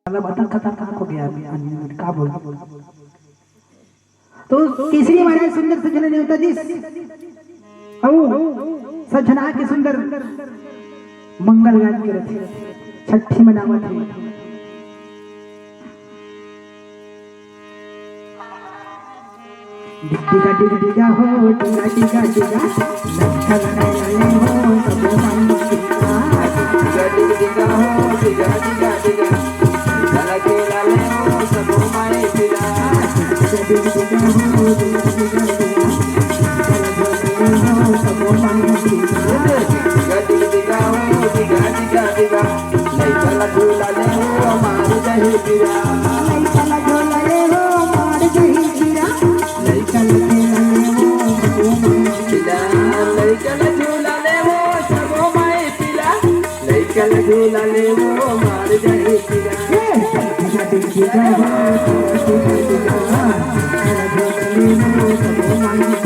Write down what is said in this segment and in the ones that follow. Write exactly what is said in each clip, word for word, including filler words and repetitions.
मतलब अतक खतरनाक हो गया अभी, का बोल। तो केसरी महाराज सुंदर से झन नेवता दिस, अउ सब झन आके सुंदर मंगल गान के रथे, छट्ठी मनावत हे। डिग डिगा डिग डिगा हो, डिगा डिगा डिगा, लइका लइका लाले हो, सबो माई पिला। डिगा डिग डिगा हो, डिगा डिगा डिगा, लइका लइका लाले हो, सबो माई पिला। डिगा डिग डिगा हो, डिगा डिगा डिगा, लइका लइका लाले हो, सबो माई पिला। डिगा डिग डिगा हो, डिगा डिगा डिगा, लइका ला झूला ले हो, मार जाही पिला। लइका ला झूला ले हो, मार जाही पिला। लइका ला झूला ले हो, सबो माई पिला। लइका ला झूला ले हो, सबो माई पिला। लइका ला झूला ले हो, मार जाही पिला। ए, लइका ला झूला ले हो, सबो माई पिला।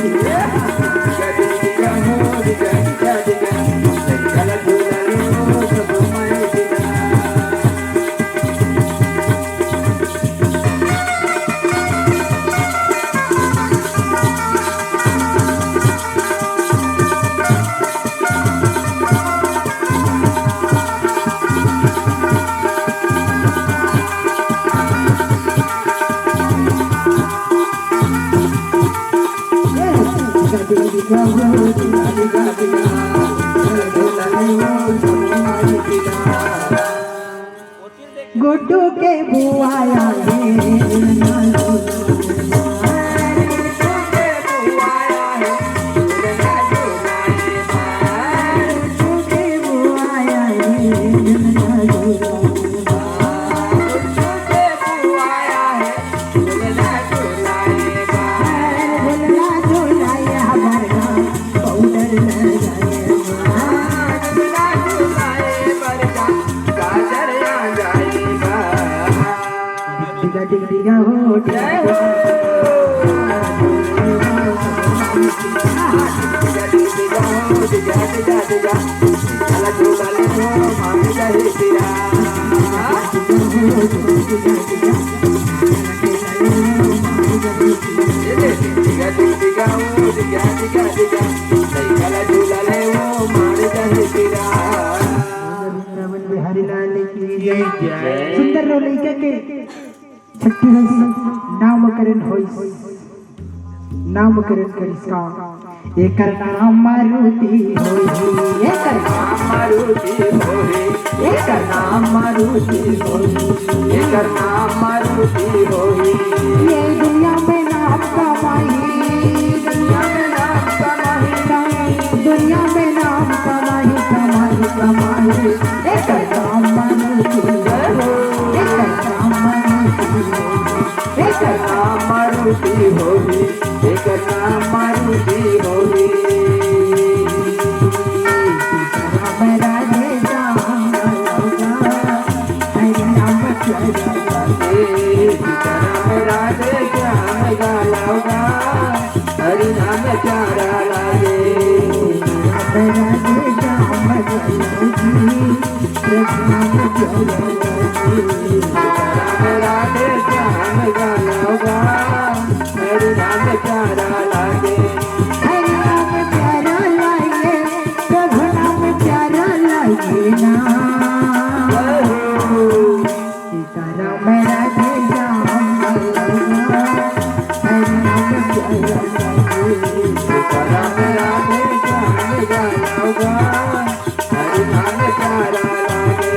लइका ला झूला ले हो, सबो माई पिला। गुड्डू के बुआ आए। बिहारी लाल की जय। सुंदर रो लइका के छट्ठी नामकरण होइस, नामकरण करिस का। एकर नाम मारुति होही, एकर नाम मारुति होही, एकर नाम मारुति होही, एकर नाम मारुति होही। ये दुनिया में नाम कमाई, दुनिया में नाम कमाई, दुनिया में नाम कमाई, कमाई, कमाई। एकर नाम मारुति होही, एकर नाम मारुति होही। एकर नाम मारुति होही, एकर नाम मारुति होही। सीताराम राधे श्याम गा लव गा, हरे राम प्यारा लागे। सीताराम राधे श्याम गा लव गा, हरे राम प्यारा लागे। सीताराम राधे श्याम गा लव गा, हरे राम प्यारा लागे। राधे श्याम गा लव गा, हरे राम प्यारा लागे। हरे राम प्यारा लागे, प्रभु नाम प्यारा लागे ना। सीताराम राधे श्याम गा लव गा, हरे राम प्यारा लागे। सीताराम राधे श्याम गा लव गा, हरे राम प्यारा लागे।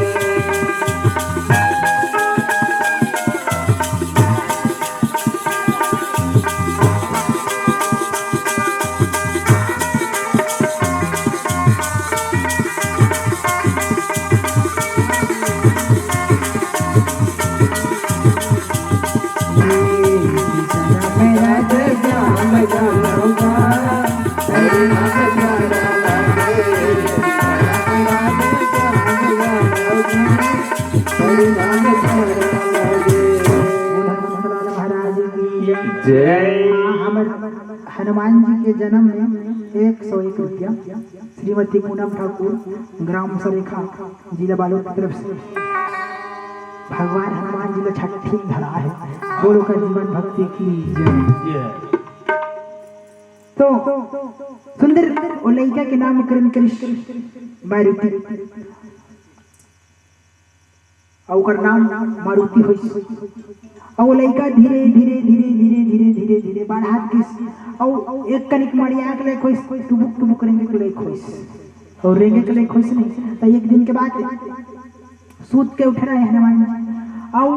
जय। हमर हनुमान जी के जन्म में एक सौ एक रुपया। श्रीमती पूनम ठाकुर, ग्राम सरेखा, जिला बालोद की तरफ से भगवान हनुमान जी ला छट्ठी धरा है। बोलो का जीवन भक्ति की जय। तो सुंदर ओ लइका के नामकरण कृष्ण मारुति। अउ ओकर नाम मारुति होइस। अउ ओ लइका धीरे, धीरे, धीरे, धीरे, धीरे, धीरे, धीरे बाढ़त गिस। अउ एक कनिक मड़िया के लइक होइस, टुबुक, टुबुक रेंगे के लइक होइस। अउ रेंगे के लइक होइस नहीं, त एक दिन के बाद सूत के उठे रहे हनुमान जी। अउ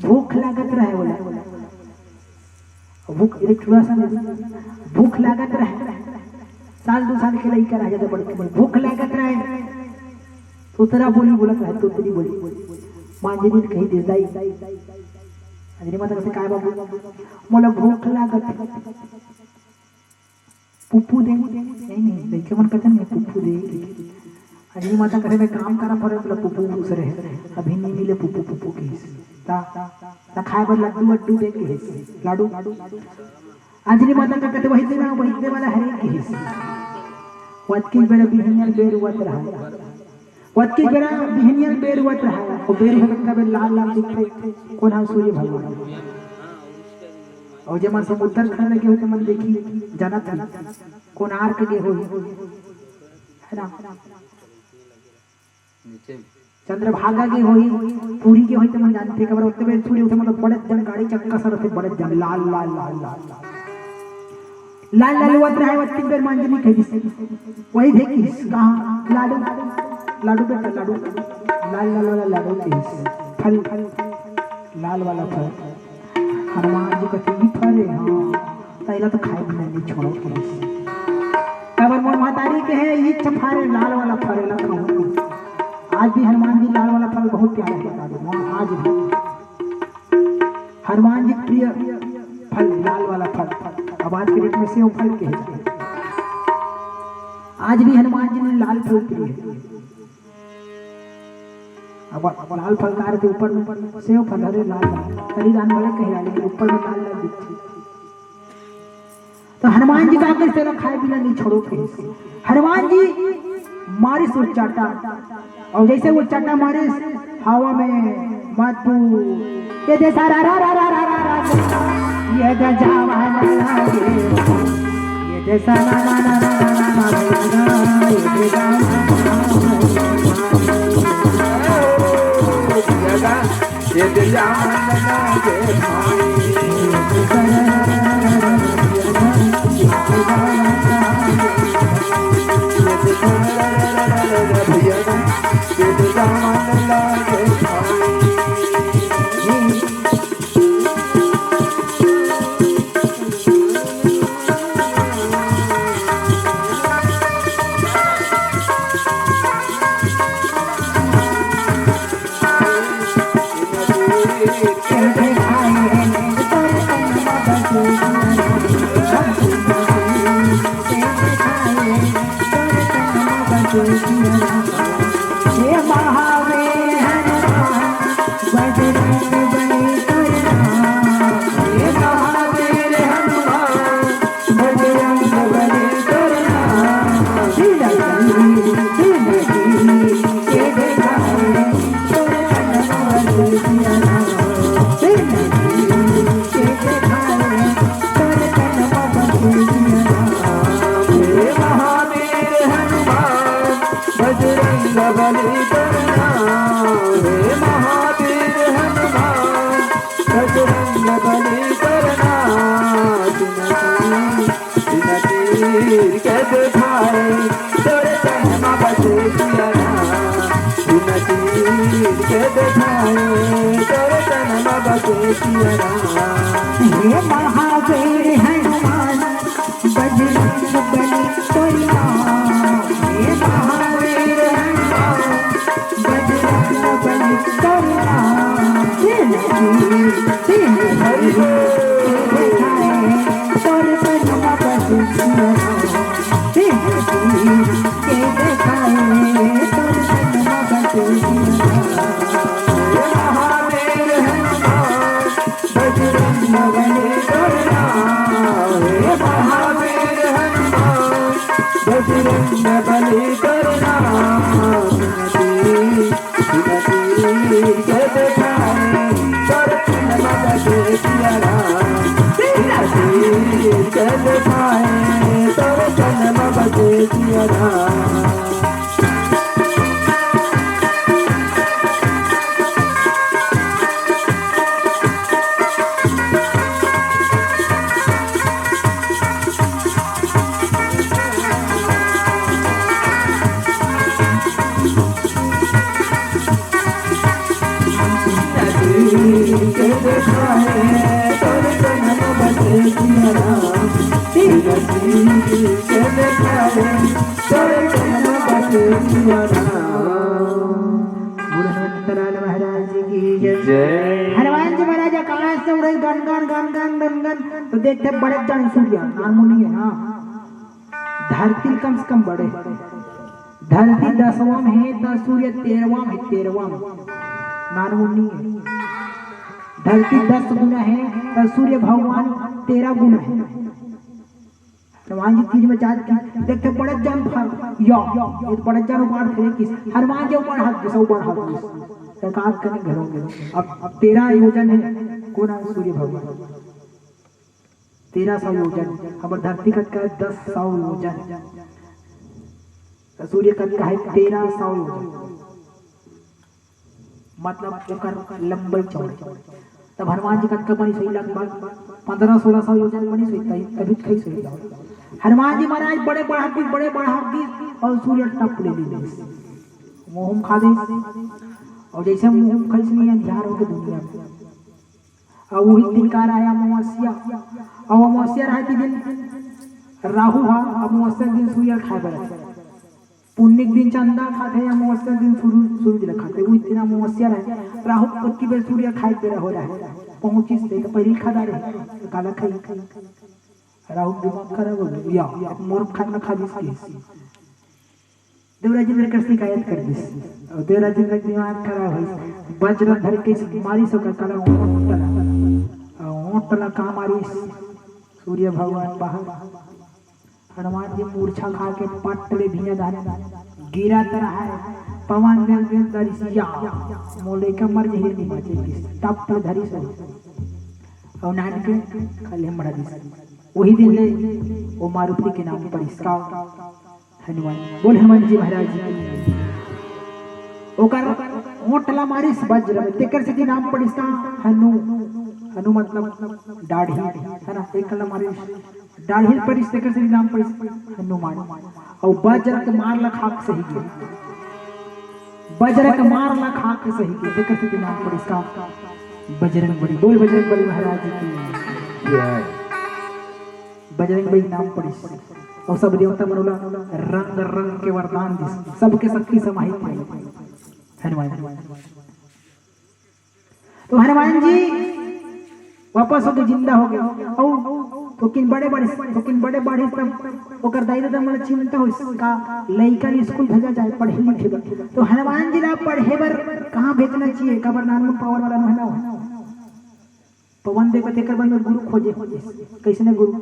भूख लागत रहे ओला। भूख, एक थोड़ा सा नहीं, भूख लागत रहे, साल दो साल के लइका रहे, ज्यादा बड़के नहीं, भूख लागत रहे, तोतरा बोली बोलत रहे, तोतरी बोली। मांजरी कही दे, "दाई।" अंजनी माता कहते, "काय बाबू?" "मोला भूख लागत हे।" "पुप्पू दे।" "नहीं, नहीं, लइका मन कहते नहीं, पुप्पू दे।" अंजनी माता कहे, "मैं काम करा पड़े, बोला पुप्पू घुस रहे, अभी नहीं मिले पुप्पू, पुप्पू कहिस।" "ता, ता खाए बर लड्डू वड्डू दे," कहिस, "लाडू।" अंजनी माता का कहते, "वही देना, वही दे वाला हरे," कहिस। वतकी बेरा बिहनिया बेर उवत रहा, वतकी बेरा बिहनिया बेर उवत रहा, अउ बेर होत तबे लाल लाल दिखथे, कोन हा? सूर्य भगवान। अउ जेमन समुद्र खाने लगे होते मन देखी, जानत हन, कोन आर के गे होही, है ना? नीचे चंद्रभागा गे होही, पुरी गे होही, ते मन जानथे, काबर ओतने बेर सूर्य उठे, मतलब बड़े जन गाड़ी चक्का सर होथे, बड़े जन लाल, लाल, लाल, लाल, लाल, लाल, लाल उवत रहे, ओतने बेर मांजनी कह दिस, वही देखिस, कहाँ? लाडू, लाडू बेटा, लाडू, लाल, लाल वाला लाडू कहिस, फल, लाल वाला फल। हनुमान जी कथे, "ई फरे, हाँ, त एला तो खाए बिना नहीं छोड़ो," कहिस। तब मोर महतारी कहे, "ई फरे, लाल वाला फरे ला खाऊं।" आज भी हनुमान जी लाल वाला फल बहुत प्यारा है, बता दो, हाँ, आज भी हनुमान जी प्रिय फल, लाल वाला फल। अब आज के डेट में सेव फल कहे जाते हैं। आज भी हनुमान जी ने लाल फल प्रिय है। अब लाल फल का रहिथे ऊपर में, सेव फल हरे लाल, कली दान वाले कहे, लेकिन ऊपर में लाल लाल दिखथे। तो हनुमान जी का आकर तेला खाए बिना नहीं छोड़ो कहिस। हनुमान जी मारिस वो चाटा, अउ जइसे वो चाटा मारिस, हवा में मत पू, ये दे सारा रा रा रा रा रा रा, ये दे जावा ना ना ये, ये दे सा ना ना ना ना ना ना ना ना, ये दे जावा ना ना ना ना ना। ये दे जावा ना ना ये भाई। बजरंग बली करना, हे महावीर हनुमान, बजरंग बली करना। बिना तीर, बिना तीर के देखाए, तोरे तन में बसे सिया राम। बिना तीर के देखाए, तोरे तन में बसे सिया राम। हे महावीर हनुमान, बजरंग बली तोर नाम, हे महावीर हनुमान, बजरंग बली तोर नाम। तेल की, तेल की, देखाए तोर तन में बसे सिया राम। तेल की, के देखाए तोर तन में बसे सिया राम। हे महावीर हनुमान, बजरंग बली बजरंग बली करना विनती, विनती के देखाए, दर्शन मग दे दिया राम। विनती के देखाए, दर्शन मग दे दिया राम। बोलो हनुमंत लाल महाराज की जय। जय। हनुमान जी महाराज आकाश से उड़े gun gun gun gun gun gun, तो देखते बड़े जन सूर्य नारमुनि है। हाँ, धरती कम से कम बड़े, धरती दसवां में है तो सूर्य तेरहवां में, तेरहवां में नारमुनि है। धरती दस गुना है तो सूर्य भगवान तेरह गुना है। हनुमान जी तीर में जात की देखते बड़े जन फर या, ये तो बड़े जन उबाड़ थे किस, हनुमान जी उबाड़ हाथ दिस, उबाड़ हाथ दिस। तो काज कने घरों में अब तेरह योजन है, कौन है? सूर्य भगवान। तेरह सौ योजन, हमर धरती कतका है? दस सौ योजन। तो सूर्य कतका है? तेरह सौ योजन। मतलब ओकर लंबाई चौड़ाई। तब हनुमान जी कतका बनिस होही? लगभग पन्द्रह सोलह सौ योजन बनिस होही, तभी, तभी खइस होही। हनुमान जी महाराज बड़े बढ़त गिस, बड़े बढ़त गिस, और सूर्य टप ले लीस, मुंह म खा दिस। और जैसे मुंह म खइस नहीं, अंधियार होके दुनिया में। और वही दिन का रहा अमावस्या, और अमावस्या रहा के दिन राहु हा अमावस्या के दिन सूर्य खाए बर आथे। पुन्नी के दिन चंदा खाथे, अमावस्या के दिन सूर्य, सूर्य ल खाथे। उही दिन अमावस्या रहे, राहु पक्की बेर सूर्य खाए बेरा हो रहे, पहुंचिस ते तो पहिली खा डारे, काला खाई? राहु दिमाग खराब हो गया, मोर खाए में खा दिस किस। देवराज इंद्र कर शिकायत कर दिस। और देवराज इंद्र के दिमाग खराब होइस। वज्र धर के मारिस ओकर करा ओंठ ला। और ओंठ ला का मारिस? सूर्य भगवान बाहर। हनुमान जी मूर्छा खा के पट ले भुइयां डारे। गिरत रहा है। पवन देव के दरिसिया। मोले के मर जही नहीं बचे किस। टप ले धरिस। और नान के खले मरा दिस। वही दिन ले वो मारुति के नाम पड़िस का हनुमान। बोल हनुमान जी महाराज जी की। ओकर ओंठ ला मारिस वज्र में, तेकर सेती नाम पड़िस का हनु। हनु मतलब दाढ़ी, है ना? एक ला मारिस, दाढ़ी पड़िस, तेकर सेती नाम पड़िस हनुमान। और वज्र के मार ला खाक सही गे। वज्र के मार ला खाक सही गे, तेकर सेती नाम पड़िस का बजरंग बली। बोल बजरंग बली महाराज जी की जय। बजरंग बली नाम पड़िस। और सब देवता मन ओला रंग रंग के वरदान दिस, सबके शक्ति समाहित है हनुमान जी। तो हनुमान जी वापस होके जिंदा हो गए। और थोकिन बड़े बड़े, थोकिन बड़े बड़े तब ओकर दाई ददा मन चिंता होइस का लइका ल स्कूल भेजा जाए पढ़े लिखे बर। तो हनुमान जी ला पढ़े बर कहाँ भेजना चाहिए, काबर नानमुन पावर वाला नोहे ना हो। पवन देव तेकर बर में गुरु खोजे। कैसने गुरु?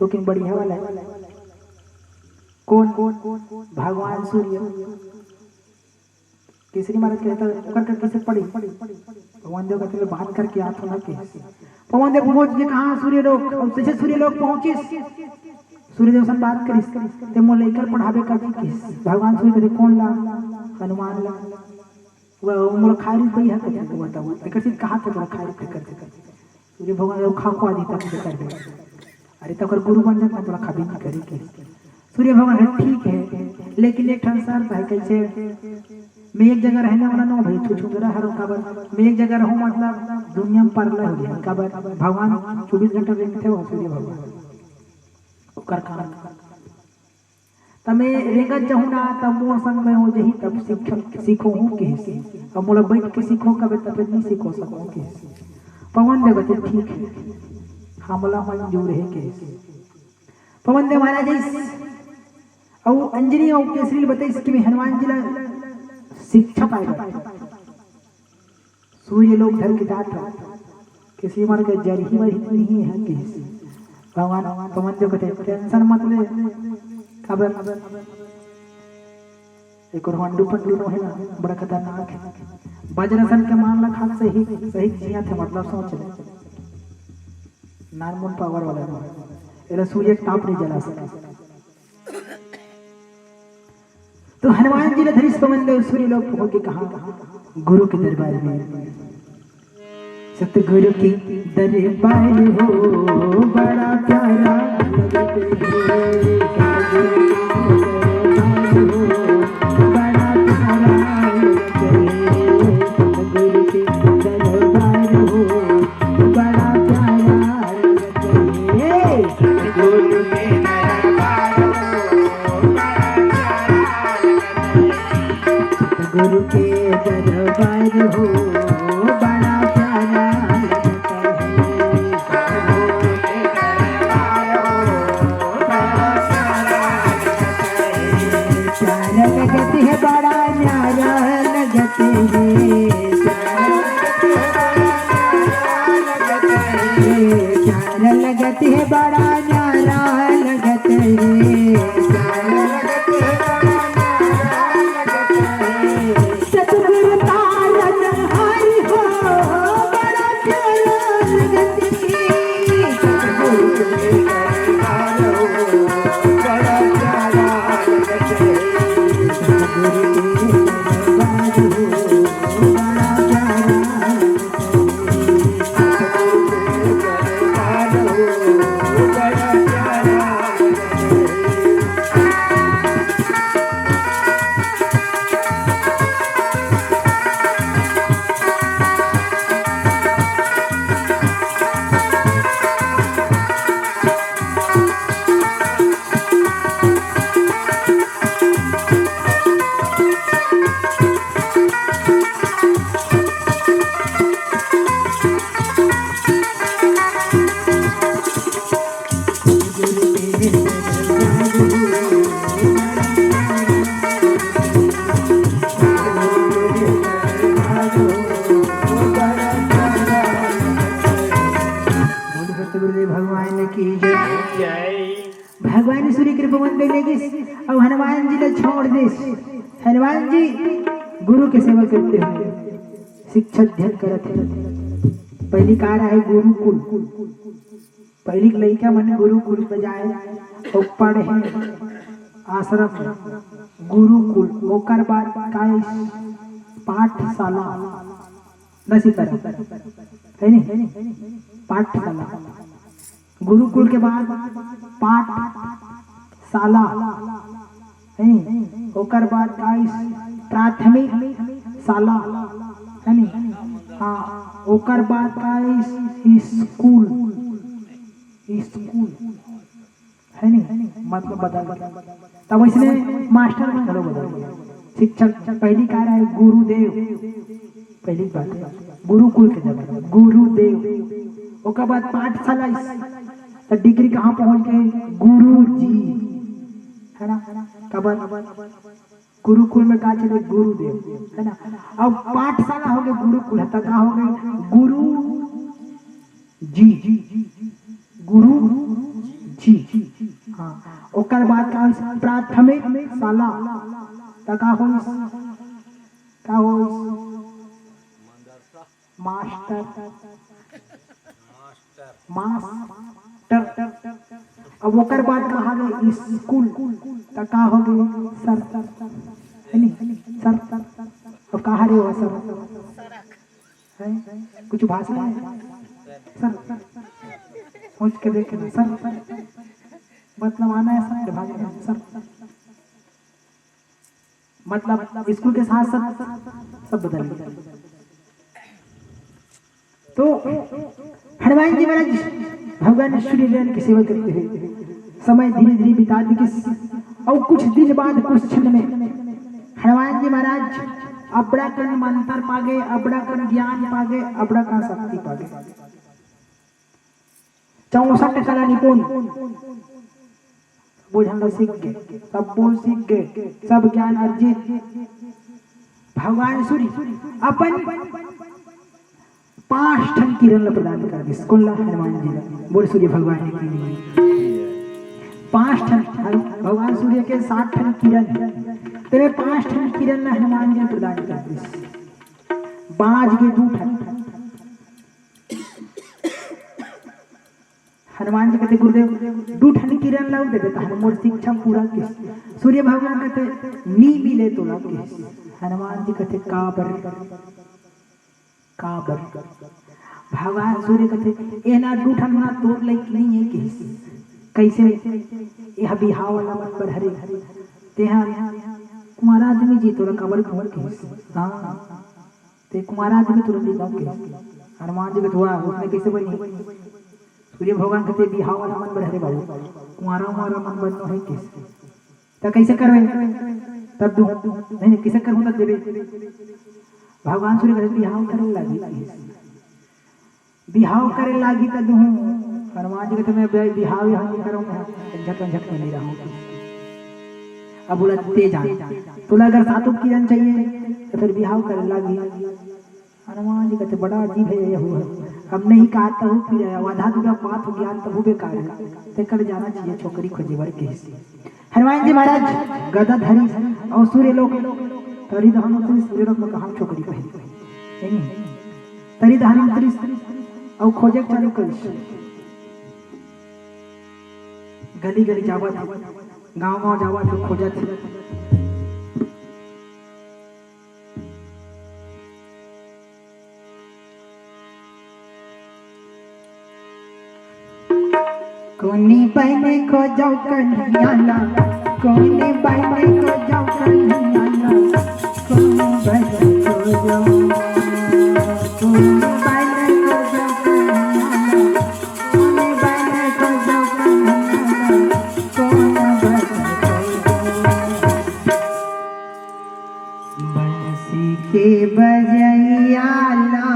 थोकिन बढ़िया वाला है। कौन? भगवान सूर्य। केसरी महाराज कहता, "ओकर का कैसे पढ़ी?" पवन देव कहते, "बात करके आत हो ना के।" पवन देव पहुंच के कहा सूर्य लोक, और जैसे सूर्य लोक पहुंचिस, सूर्य देव सन बात करिस, "ते मोर लइका ल पढ़ाबे का जी?" किस भगवान सूर्य कहते, "कौन ला?" "हनुमान ला।" "वो मोर खाए रहिस बई हा," कहते, "बताओ, एकर चीज कहा थे तोरा खाए रहिस, एकर चीज?" सूर्य भगवान, "वो खा खुआ दी तब से कर दे।" "अरे, तो ओकर गुरु बन जाता, तोरा खाबे नहीं करी के।" सूर्य भगवान, "अरे, ठीक है, लेकिन एक ठन शर्त है।" "कैसे?" "मैं एक जगह रहने वाला ना हूँ भाई, छुछुंदरा हरो काबर। मैं एक जगह रहूँ, मतलब, दुनिया में परला हो जाए काबर। भगवान चौबीस घंटा रेंगथे हो सूर्य भगवान।" ओकर काम त मैं रेंगत जाहूं ना, त मोर संग में हो जही, तब सीख-, सीखो हूं कहिस। अब मोला बैठ के सीखो कबे, तब नहीं सीखो सको कहिस। पवन देव कहते, "ठीक है, हमला मंजूर है," कहिस। पवन देव महाराज आइस, अउ अंजनी अउ केसरी ल बताइस कि मैं हनुमान जी ला शिक्षा पाए बर सूर्य लोक धर के जात हव, किसी मन के जरही वरही तो नहीं है किसी। भगवान पवन देव कहते, "टेंशन मत ले, अब एक और हंडू पंडू नो है ना, बड़ा खतरनाक है। वज्रासन के मार ला खात सही, सही जिया थे, मतलब सोच ले। नानमुन पावर वाला नो है। एला सूर्य के ताप नहीं जला सके। तो हनुमान जी ला धरिस पवन देव सूर्य लोग पहुंच के कहा गुरु के दरबार में। सतगुरु के दरबार हो बड़ा प्यारा लगत है। सतगुरु के दरबार हो बड़ा प्यारा लगत है। सतगुरु के दरबार हो बड़ा प्यारा लगत है। सतगुरु के दरबार हो बड़ा प्यारा लगत है। सतगुरु के दरबार हो बड़ा प्यारा लगत है। सतगुरु के दरबार हो बड़ा प्यारा लगत है। प्यारा लगत है, बड़ा न्यारा लगत है। प्यारा लगत है, बड़ा न्यारा लगत है। प्यारा लगत है, बड़ा न्यारा लगत है। प्यारा लगत है, बड़ा न्यारा लगत है। सतगुरु तारन हारी हो, बड़ा प्यारा लगत है। सतगुरु के दरबार हो, बड़ा प्यारा लगत है। सतगुरु के दरबार हो, बड़ा प्यारा लगत है। बोलो सतगुरुदेव भगवान की जय। जय। भगवान सूर्य कृपा मन दे लेगिस अउ हनुमान जी ला छोड़ दिस। हनुमान जी गुरु के सेवा करते हुए शिक्षा अध्ययन करत हे। पहली का रहे गुरुकुल। पहली के लइका मन गुरुकुल में जाए अउ पढ़े आश्रम में, गुरुकुल। ओकर बाद का पाठशाला, नसीब है नहीं, पाठशाला। गुरुकुल के बाद पाठशाला, है नी? ओकर बाद का प्राथमिक शाला, है नी? हाँ, ओकर बाद का स्कूल, स्कूल, है नी? मतलब बदल गया। तब इसने मास्टर में घलो बदल गया। शिक्षक पहली का रहे गुरुदेव, पहली बात है, गुरुकुल के जगह गुरुदेव। ओकर बाद पाठशाला, त डिग्री कहाँ पहुँच गए? गुरु जी, है ना? काबर गुरुकुल में का चले? गुरुदेव, है ना? अब पाठशाला हो गए, गुरुकुल है, त का हो गए? गुरु जी, गुरु जी। हाँ, ओकर बाद का होइस? प्राथमिक शाला। त का होइस? का होइस? Master, master. अब ओकर बाद कहा गए स्कूल, त का हो गए? सर, है नी? सर, अब कहा रे हो सर? हैं? कुछ भाषा है सर? सोच के देखे ना सर, मतलब आना है सर, भाग सर। मतलब स्कूल के साथ साथ सब बदल गया। तो हनुमान जी महाराज भगवान श्री राम की सेवा करते हुए समय धीरे धीरे बिता दिस। अउ कुछ दिन बाद, कुछ क्षण में हनुमान जी महाराज अबड़ा कन मंत्र पागे, अबड़ा कन ज्ञान पागे, अबड़ा कन शक्ति पागे। चौसठ कला निपुण, सब्बो झन ल सीख गे, सब्बो सीख गे, सब ज्ञान अर्जित। भगवान सूर्य अपन पांच ठन किरण ल प्रदान कर दिस। कोन ल? हनुमान जी ल। बोल सूर्य भगवान की। पांच ठन, भगवान सूर्य के सात ठन किरण हे, तेमे पांच ठन किरण ला हनुमान जी प्रदान कर दिस। बांच गे दू ठन। हनुमान जी कथे, "गुरुदेव, दू ठन किरण ला दे देता हूँ, मोर शिक्षा पूरा किस।" सूर्य भगवान कथे, "नी मिले तोला किस।" हनुमान जी कथे, "काबर?" काबर? भगवान सूर्य कथे, "एला दू ठन ना तोर लइक नइ हे किस।" "कइसे?" "एहा बिहाव वाला मन बर हरे, तेहा कुंवारा आदमी जी, तोला काबर कहूं किस।" "हाँ, ते कुंवारा आदमी तोला नइ कहूं किस।" हनुमान जी कथे, "वाह, ओसने कइसे बनही?" सूर्य भगवान कथे, "बिहाव वाला मन बर हरे बाबू, कुंवारा उंवारा मन बर नोहे किस।" "त कइसे करबे? तब दू, नहीं, नहीं, कइसे करहूं तब देबे?" भगवान सूर्य कथे, "बिहाव करे लागी।" "बिहाव करे लागी त दूं।" हनुमान जी कथे, "मैं बे-, बिहाव यहाँ नहीं करूँ, मैं झंझट वंझट में नहीं रहूँ।" अब बोला, "ते जान, तोला अगर सातों किरण चाहिए तो फिर बिहाव करे लागी।" हनुमान जी कथे, "बड़ा अजीब हे ये हुआ, हमने ही कहा तहु पी रहा, आधा दूरा पात हो ज्ञान तहु बेकार हे, तेकर जाना चाहिए छोकरी खोजे बर किस।" हनुमान जी महाराज गदा धरिस अउ सूर्य लोक तरी दहन उतरिस, सूर्य लोक में कहाँ छोकरी पहली, हे नहीं? तरी दहन उतरिस अउ खोजे चालू करिस। गली गली जावत हे, गांव गांव जावत हे, खोजत हे। कोनी बने खोजो कन्हैया ला, कोनी बने खोजो कन्हैया ला, कोनी बने खोजो, कोनी बने खोजो कन्हैया ला, कोनी बने खोजो कन्हैया ला, कोनी बने खोजो। बंसी के बजइया ला,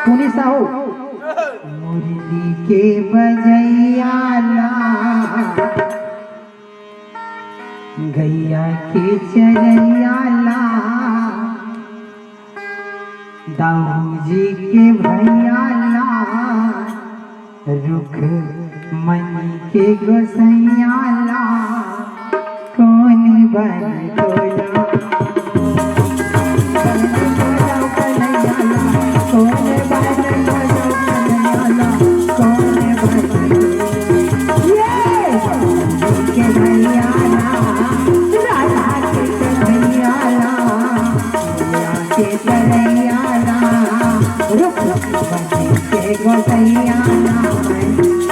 टूनी साहू, मुरली के बजइया ला, गैया के चरइया ला, दाऊ जी के भैया ला, रुक्मणी के गोसैया ला, कोनी बने खोजो, कोनी बने खोजो कन्हैया ला, कोनी बने खोजो कन्हैया ला, कोनी बने खोजो। ये के भैया ला, राधा के कन्हैया ला, भैया के चरैया ला, रुक्मणी के गोसैया ला,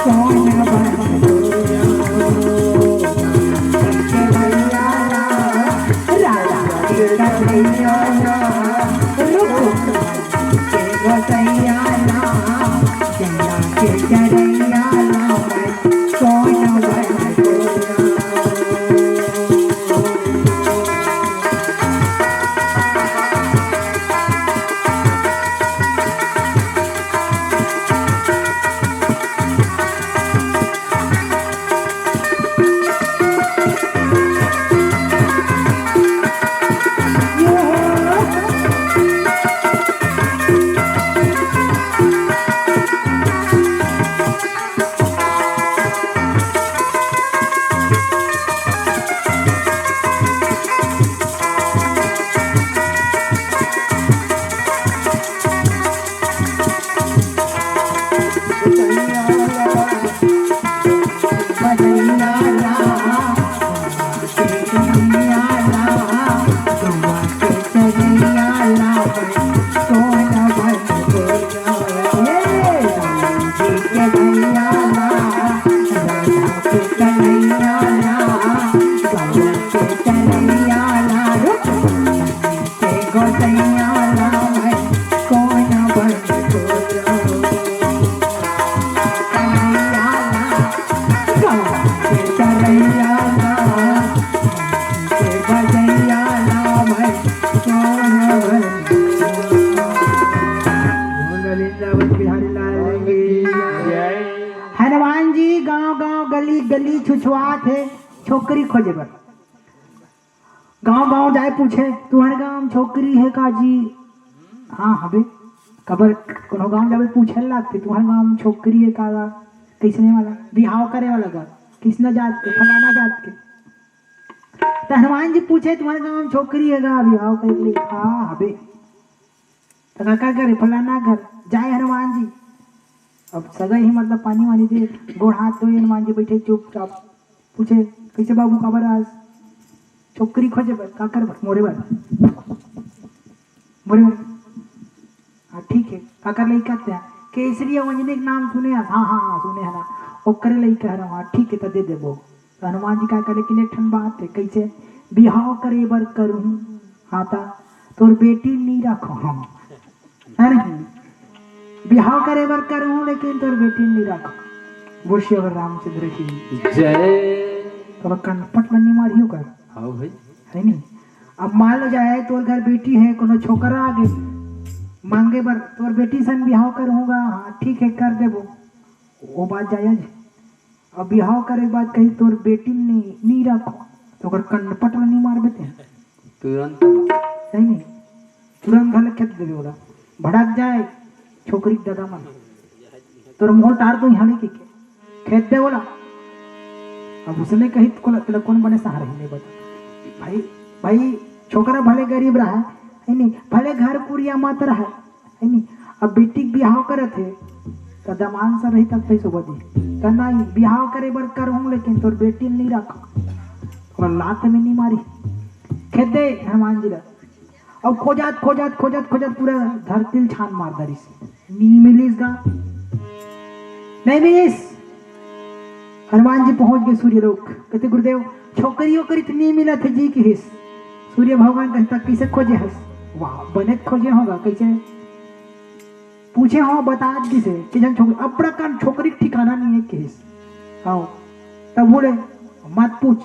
कोनी बने खोजो। के भैया ला, राधा के कन्हैया ला, रुक्मणी के गोसैया ला, गैया के चरैया ला, कोनी बने खोजो। हनुमान जी गांव गांव, गली गली छुछुआत हे छोकरी खोजे बर। गांव गांव जाय पूछे, "तुंहर गांव म छोकरी हे का जी?" "हाँ, हवे।" "काबर कोनो गांव जाबे पूछे ल लागथे, तुंहर गांव म छोकरी हे का?" "कइसने वाला?" "बिहाव करे वाला गा।" किसना जात के, फलाना जात के। त हनुमान जी पूछे, "तुम्हारे गांव में छोकरी हे गा, बिहाव करे के लिए?" "हाँ, हबे।" "त का, का करे?" "फलाना घर।" जाए हनुमान जी, अब सगा ही मतलब पानी वानी दे, गोड़ हाथ धोए, हनुमान जी बैठे चुपचाप। पूछे, "कैसे बाबू, काबर आए?" "छोकरी खोजे बर।" "काकर बर?" "मोरे बर।" "मोरे बर।" "हाँ, ठीक हे।" "काकर लइका ते?" "केसरी अउ अंजनी के नाम सुने हस?" "हाँ, हाँ, हाँ, सुने हन ना।" "ओकरे लइका हरव।" "हाँ, ठीक हे, त दे देबो।" त हनुमान जी का कहले कि एक ठन बात हे, कैसे? "बिहाव करे बर करहूँ, हाँ, त तोर बेटी नी रखो।" हाँ, है नहीं? "बिहाव करे बर करहूँ, लेकिन तोर बेटी नी रखो।" बोल सियावर रामचंद्र की जय। तो कनपट ल नी मारियो कर। हाँ भाई। है नहीं? अब मान लो जाए, तोर घर बेटी हे, कोनो छोकरा आगे मांगे बर, "तोर बेटी सन बिहाव करहूँ गा।" "हाँ, ठीक हे, कर देबो।" वो बात जायज हे। अब बिहाव करे के बाद कहीं, "तोर बेटी नी, नी रखो," त ओकर कनपट ल नी मारबे ते? तुरंत। सही नहीं? तुरंत घर ले खेद देबे ओला। भड़क जाए छोकरी के ददा मन, "तोर मोर टार तो यहाँ नहीं के खेद दे ओला।" अब उसने कही, "त कोला, तेला कौन बने सहारा ही नहीं बता भाई।" भाई, छोकरा भले गरीब रहा है नहीं, भले घर कुरिया मत रहा है नहीं, अब बेटी के बिहाव करत हे, त दमांद सन रही तब पैसो बदी। त नहीं, "बिहाव करे बर करहूँ, लेकिन तोर बेटी ल नी रखो।" ओला लात में नी मारी, खेद दे हनुमान जी ला। अब खोजत, खोजत, खोजत, खोजत पूरा धरती ल छान मार डरिस, नी मिलिस गा, नहीं मिलिस। हनुमान जी पहुंच गए सूर्य लोक, कहते, "गुरुदेव, छोकरी ओकरी त नी मिलत हे जी," किहिस। सूर्य भगवान कहता, "कैसे खोजे हस?" "वाह, बने खोजे हों गा।" "कैसे?" "पूछे हों, बता दिस हे, कि झन छोकरी, अब्बड़ कन छोकरी के ठिकाना नहीं है," किहिस। "हाँ, तब बोले, मत पूछ,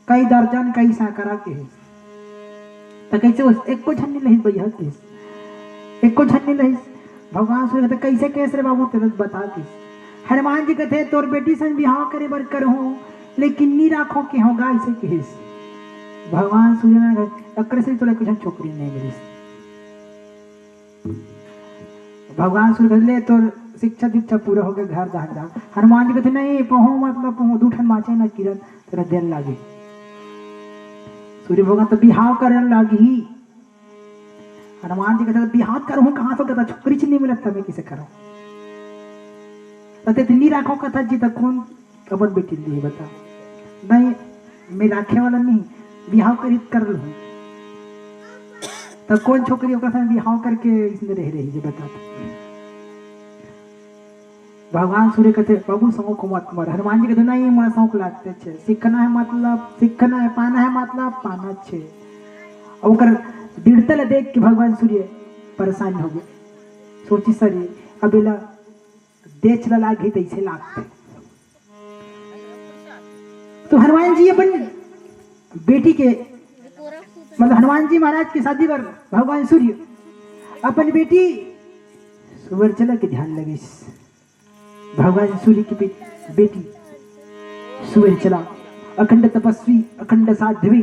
कई दर्जन, कई सैकड़ा," किहिस। त कैसे हो, "एको झन नहीं लहिस भैया," किहिस। "एको झन नहीं लहिस।" भगवान सूर्य कहते, "कैसे केस रे बाबू, तेला बता," किहिस। हनुमान जी कहते, "तोर बेटी सन बिहाव करे बर करहूँ, लेकिन नी राखो के होगा," ऐसे किहिस। भगवान सूर्य ने कहा, "अकरे से तोला कुछ छोकरी नहीं मिलिस।" भगवान सूर्य कहते, "ले, तोर शिक्षा दीक्षा पूरा हो गया, घर जा, जा।" हनुमान जी कहते, "नहीं, पहुँ मतलब पहुँ, दू ठन माचे न किरण, तेरा दिल लागे।" सूर्य भगवान तो बिहाव करन लागी। हनुमान जी कहते, "बिहाव करहूँ कहाँ से, कहता छोकरी च नहीं मिलत, त मैं किसे करहूँ?" कहते, "नी राखो कथा जी, त कौन अपन बेटी लिए बता?" "नहीं, मैं राखे वाला नहीं, बिहाव करी त कर लूँ।" त कौन छोकरी ओकर संग बिहाव करके इसने रह रही है, बता तो। भगवान सूर्य कहते, "बाबू, शौक मत मर।" हनुमान जी कहते, "नहीं, मोला शौक लागते छे, सीखना है मतलब, सीखना है, पाना है मतलब, पाना छे।" अब ओकर दृढ़ता ला देख के भगवान सूर्य परेशान हो गए, सोचिस, "अरे, अब एला देच ला लागही तैसे लागथे।" तो हनुमान जी अपन बेटी के, मतलब हनुमान जी महाराज के शादी बर भगवान सूर्य अपन बेटी सुवर्चला के ध्यान लगिस। भगवान सूर्य की बे-, बेटी सुवर्चला अखंड तपस्वी, अखंड साध्वी,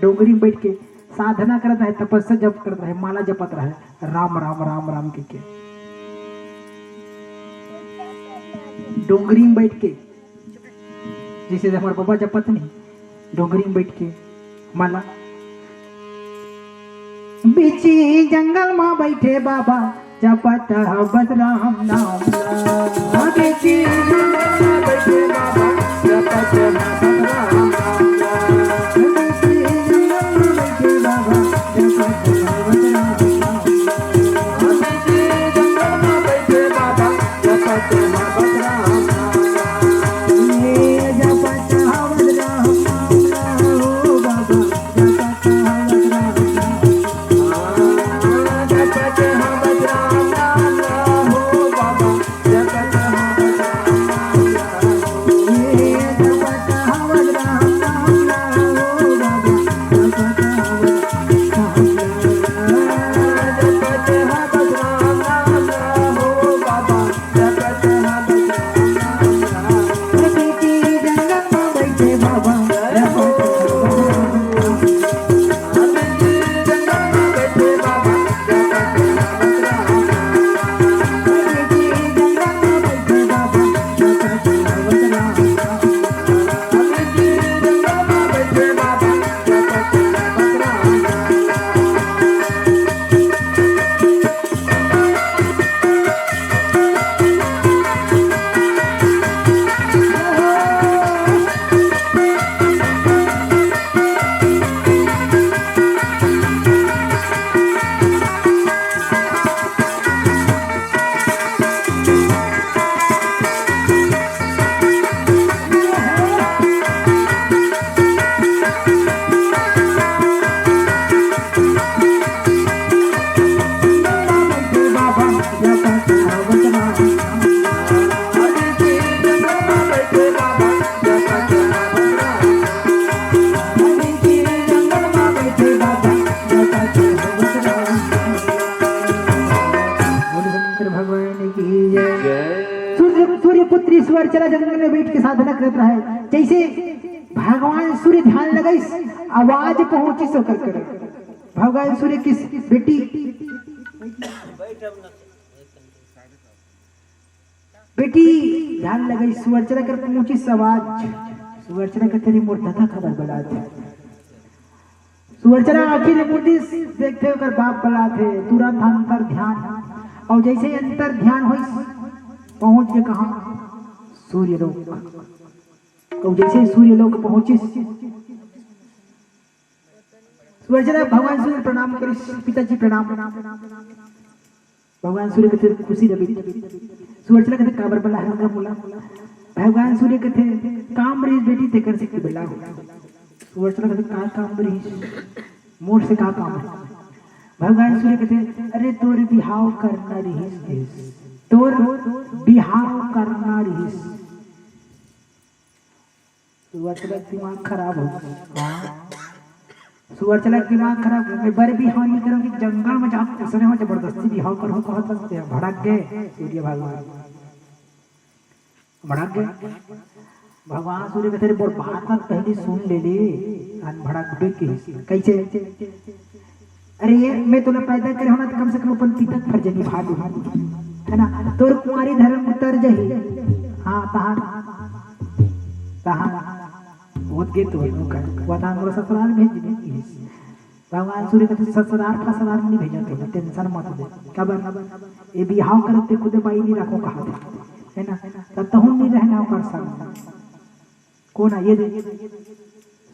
डोंगरी में बैठ के साधना करत रहे, तपस्या जप करत रहे, माला जपत रहे, राम राम राम राम के, के। डोंगरी में बैठ के, जैसे हमारे बाबा जपत नहीं, डोंगरी में बैठ के माला। बीच जंगल में बैठे बाबा, जपत ह बस राम नाम ला। बीच जंगल में बैठे बाबा, जपत ह बस राम नाम ला। बीच जंगल में बैठे बाबा, जपत ह बस राम नाम ला। बीच जंगल में बैठे बाबा, जपत ह बस राम नाम ला। ये जपत ह बस राम नाम ला, ओ बाबा। सूर्य पुत्री सुवर्चला जंगल में बैठ के साधना करत रहे। जैसे भगवान सूर्य ध्यान लगाइस, आवाज पहुंचिस ओकर कर। भगवान सूर्य कहिस, "बेटी, बेटी, ध्यान लगाइस।" सुवर्चला कर पहुंचिस आवाज। सुवर्चला कथे, "रे मोर ददा काबर बलात हे?" सुवर्चला आखिर मुंदिस, देखथे ओकर बाप बलात हे, तुरंत अंतर ध्यान। अउ जैसे अंतर ध्यान होइस, पहुंच के कहां? सूर्य लोक। अउ जैसे सूर्य लोक पहुंचिस, सुवर्चला भगवान सूर्य प्रणाम करिस, "पिताजी प्रणाम।" भगवान सूर्य कथे, "खुशी रह बेटी।" सुवर्चला कथे, "काबर बलाहे हस गा मोला?" भगवान सूर्य कथे, "काम रहिस बेटी, तेकर सेती बलाहूं।" सुवर्चला कथे, "का काम रहिस? मोर से का काम हे?" भगवान सूर्य कथे, "अरे, तोर बिहाव करना रहिस, तोर बिहाव करना रहिस।" सुवर्चला के दिमाग खराब हो गे। हाँ। सुवर्चला के दिमाग खराब हो गे। "मैं बर बिहाव नइ करंव कि जंगल में जाके दूसरे में जबरदस्ती बिहाव करहूं," कहत हस। भड़क गे सूर्य भगवान। भड़क गे। भगवान सूर्य कथे, "रे मोर बात ला पहिली सुन ले ले, अन भड़कबे कहिस।" कइसे? "अरे ये, मैं तोला पैदा करे हंव ना, त कम से कम अपन पिता के फर्ज निभा दूं, है ना? तोर कुंवारी धरम उतर जाही।" हाँ, तहां, तहां, होत गे तो, वतांग ससुराल भेज दे। भगवान सूर्य कथे, "ससुराल फसुराल नइ भेजंव तोला, tension मत ले।" काबर? "ये बिहाव करत ते खुदे बाई नइ राखंव कहत हे, है ना? त तहूं नइ रहना ओकर संग।" कोन हे ये दे?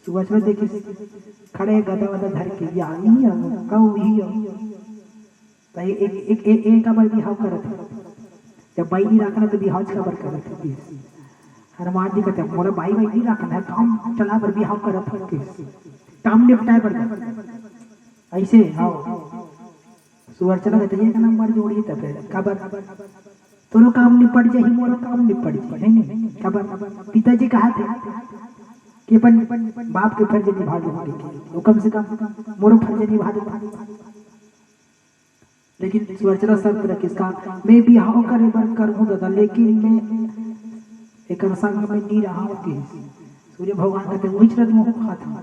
सुवर्चला देखिस, खड़े गदा वदा धर के, "या, ई हे, कऊ, ई हे।" त ए, ए, ए, ए, ए काबर बिहाव करत हे? जब बाई नइ राखना त बिहाव काबर करत हे? हनुमान जी कथे, "मोला बाई वाई नइ राखना हे, काम चलाय बर बिहाव करत हंव।" काम निपटाय बर। अइसे, हाँ। सुवर्चला कथे, "एक नंबर जोड़ी त फेर।" काबर? तोरो काम निपट जाही, मोरो काम निपट जाही, है नी? काबर? पिताजी कहत हे कि अपन बाप के फर्ज निभा लेहूं, वो कम से कम मोरो फर्ज निभा देहूं। लेकिन सुवर्चला शर्त रखिस का, "मैं बिहाव करे बर करहूं ददा, लेकिन मैं एकर संग में नइ रहंव," कहिस। सूर्य भगवान कथे, "उही चीज मैं कहत हंव,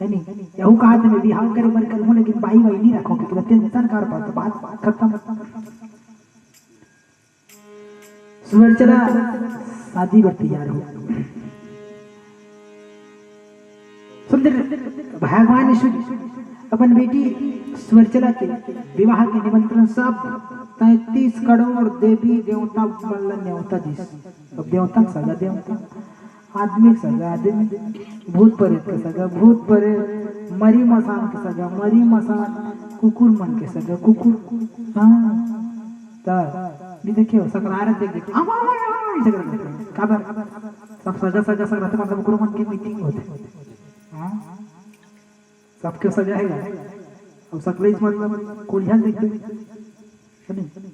है नी? यहू कहत हे, मैं बिहाव करे बर करहूं, लेकिन बाई वाई नइ राखंव, कि तुरंत tension कर पात, बात खतम।" सुवर्चला शादी बर तैयार हो। सुंदर भगवान विष्णु अपन बेटी सुवर्चला के विवाह के निमंत्रण सब तैंतीस करोड़ देवी देवता मन ला नेवता दिस। अब देवता के सगा देवता, आदमी के सगा आदमी, भूत प्रेत के सगा भूत प्रेत, मरी मसान के सगा मरी मसान, कुकुर मन के सगा कुकुर। हाँ, त नइ देखे हो, सकरार देख देख, आवा, आवा, आवा, ऐसे कर देथे। काबर? सब सगा, सगा, सगा रहथे, मतलब, ओकरो मन के meeting होथे। हाँ? सबके सगा हे गा। अब सकले इस मन कोलिया देख देख। है नी?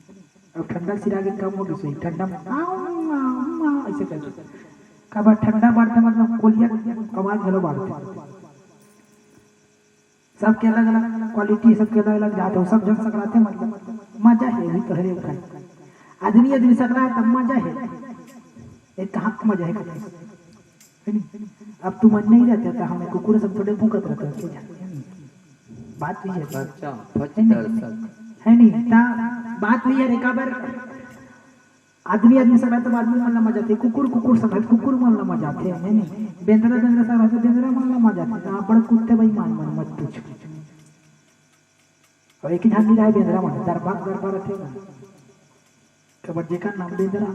अब ठंडा सिरा के कम हो गइस, ठंडा में, आऊ, आऊ, आऊ, ऐसे कर देथे। काबर ठंडा बाढ़थे, मतलब, कोलिया आवाज घलो बाढ़थे। सबके अलग-अलग quality, सबके अलग-अलग जात हे, सब झन सकराथे, मतलब, मजा हे, अभी तो हरे उठाए। आदमी, आदमी सकराय, तब मजा हे। एक कहाँ के मजा हे, कथे। है नी? अब तुमन नइ रहते, त हमन कुकुर सब थोड़े भूंकत रहते, के जाने, है नी? बात वही हे। अच्छा, फच दर्शक। है नी? त बात वही हे, काबर आदमी, आदमी सब रहते, आदमी मन ला मजा आथे, कुकुर, कुकुर सब रहते, कुकुर मन ला मजा आथे, है नी? बेंदरा, बेंदरा सब रहते, बेंदरा मन ला मजा आथे। त बड़ कुत्ते बेईमान मन, मत पूछ। अउ एक ही ढंग नइ रहे बेंदरा मन, दरबा, दरबा रहते ना। काबर जेकर नाम बेंदरा।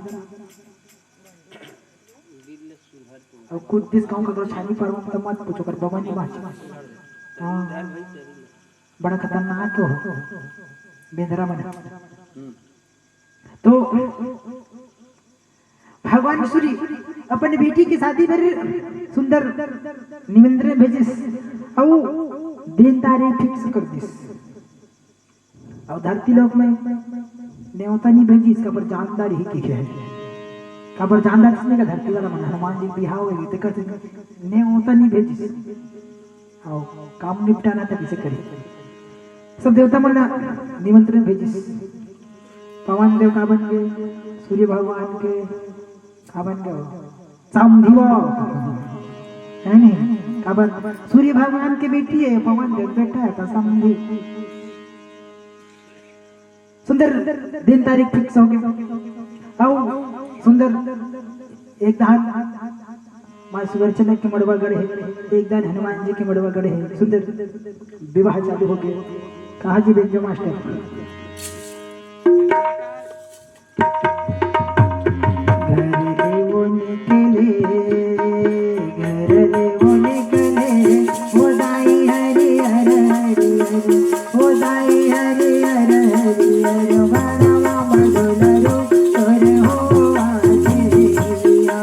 अउ कुछ दिस कहूं ककरो छानी परवंव त मत पूछो, ओकर बबा नइ बांचे। हाँ, बड़ा खतरनाक हो बेंदरा मन। तो भगवान सूर्य अपन बेटी के शादी बर सुंदर निमंत्रण भेजिस अउ दिन तारीख fix कर दिस। अउ धरती लोक में नेवता नइ भेजिस, काबर जानदार ही की है। काबर जानदार इसने का धरती वाला मन, हनुमान जी बिहाव होगे, तेकर से नेवता नइ भेजिस। अउ काम निपटाना त कइसे करी? सब देवता मन ला निमंत्रण भेजिस। पवन देव का बन गे? सूर्य भगवान के का बन गे? समधी वो, है नहीं? का बन? सूर्य भगवान के बेटी है, पवन देव बेटा है, तो समधी। सुंदर दिन तारीख fix हो गे। अउ सुंदर एक दान माँ सुदर्शन के मड़वा गढ़ हे, एक दान हनुमान जी के मड़वा गढ़ हे। सुंदर विवाह चालू हो गे। कहाँ जी बेंजो मास्टर? घर ले वो निकले, घर ले वो निकले, वो दाई हरियर हरियर, वो दाई हरियर हरियर, बनवा मधुलरू तोर हो आके दिया।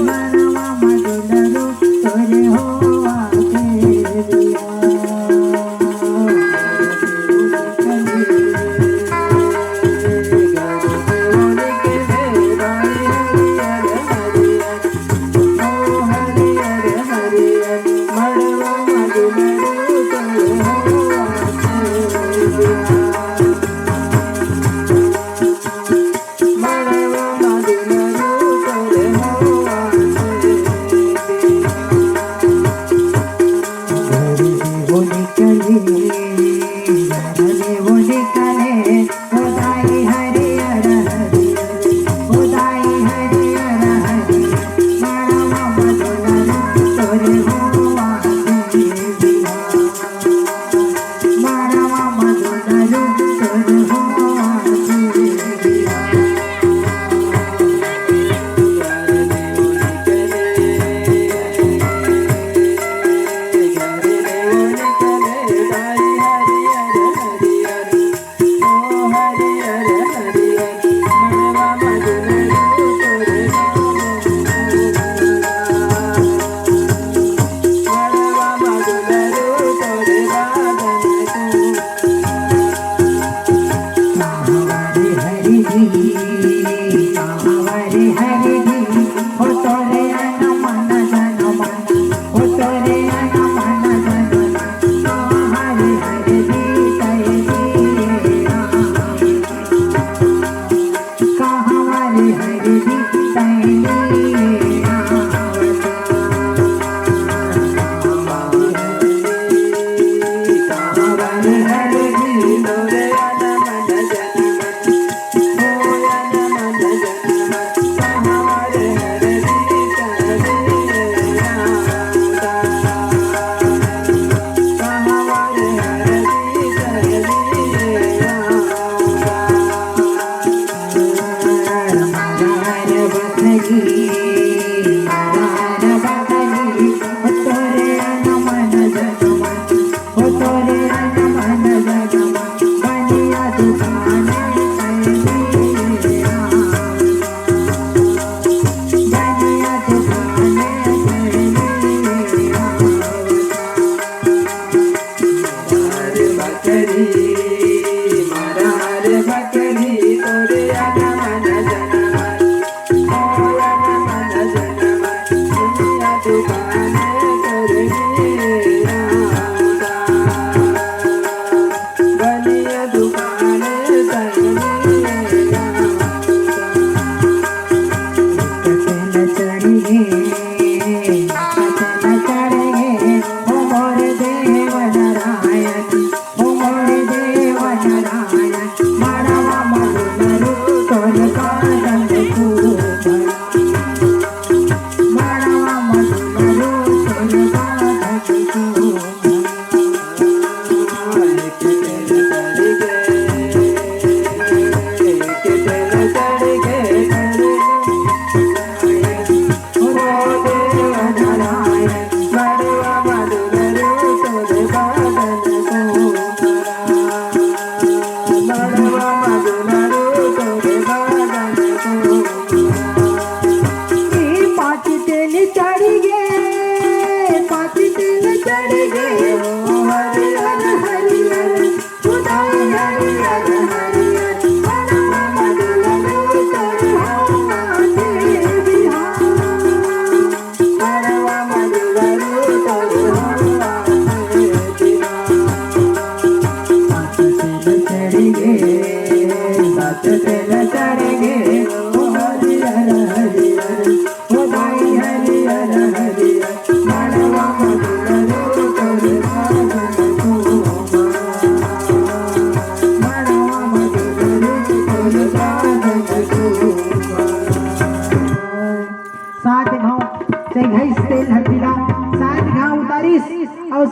बनवा मधुलरू तोर हो आके दिया।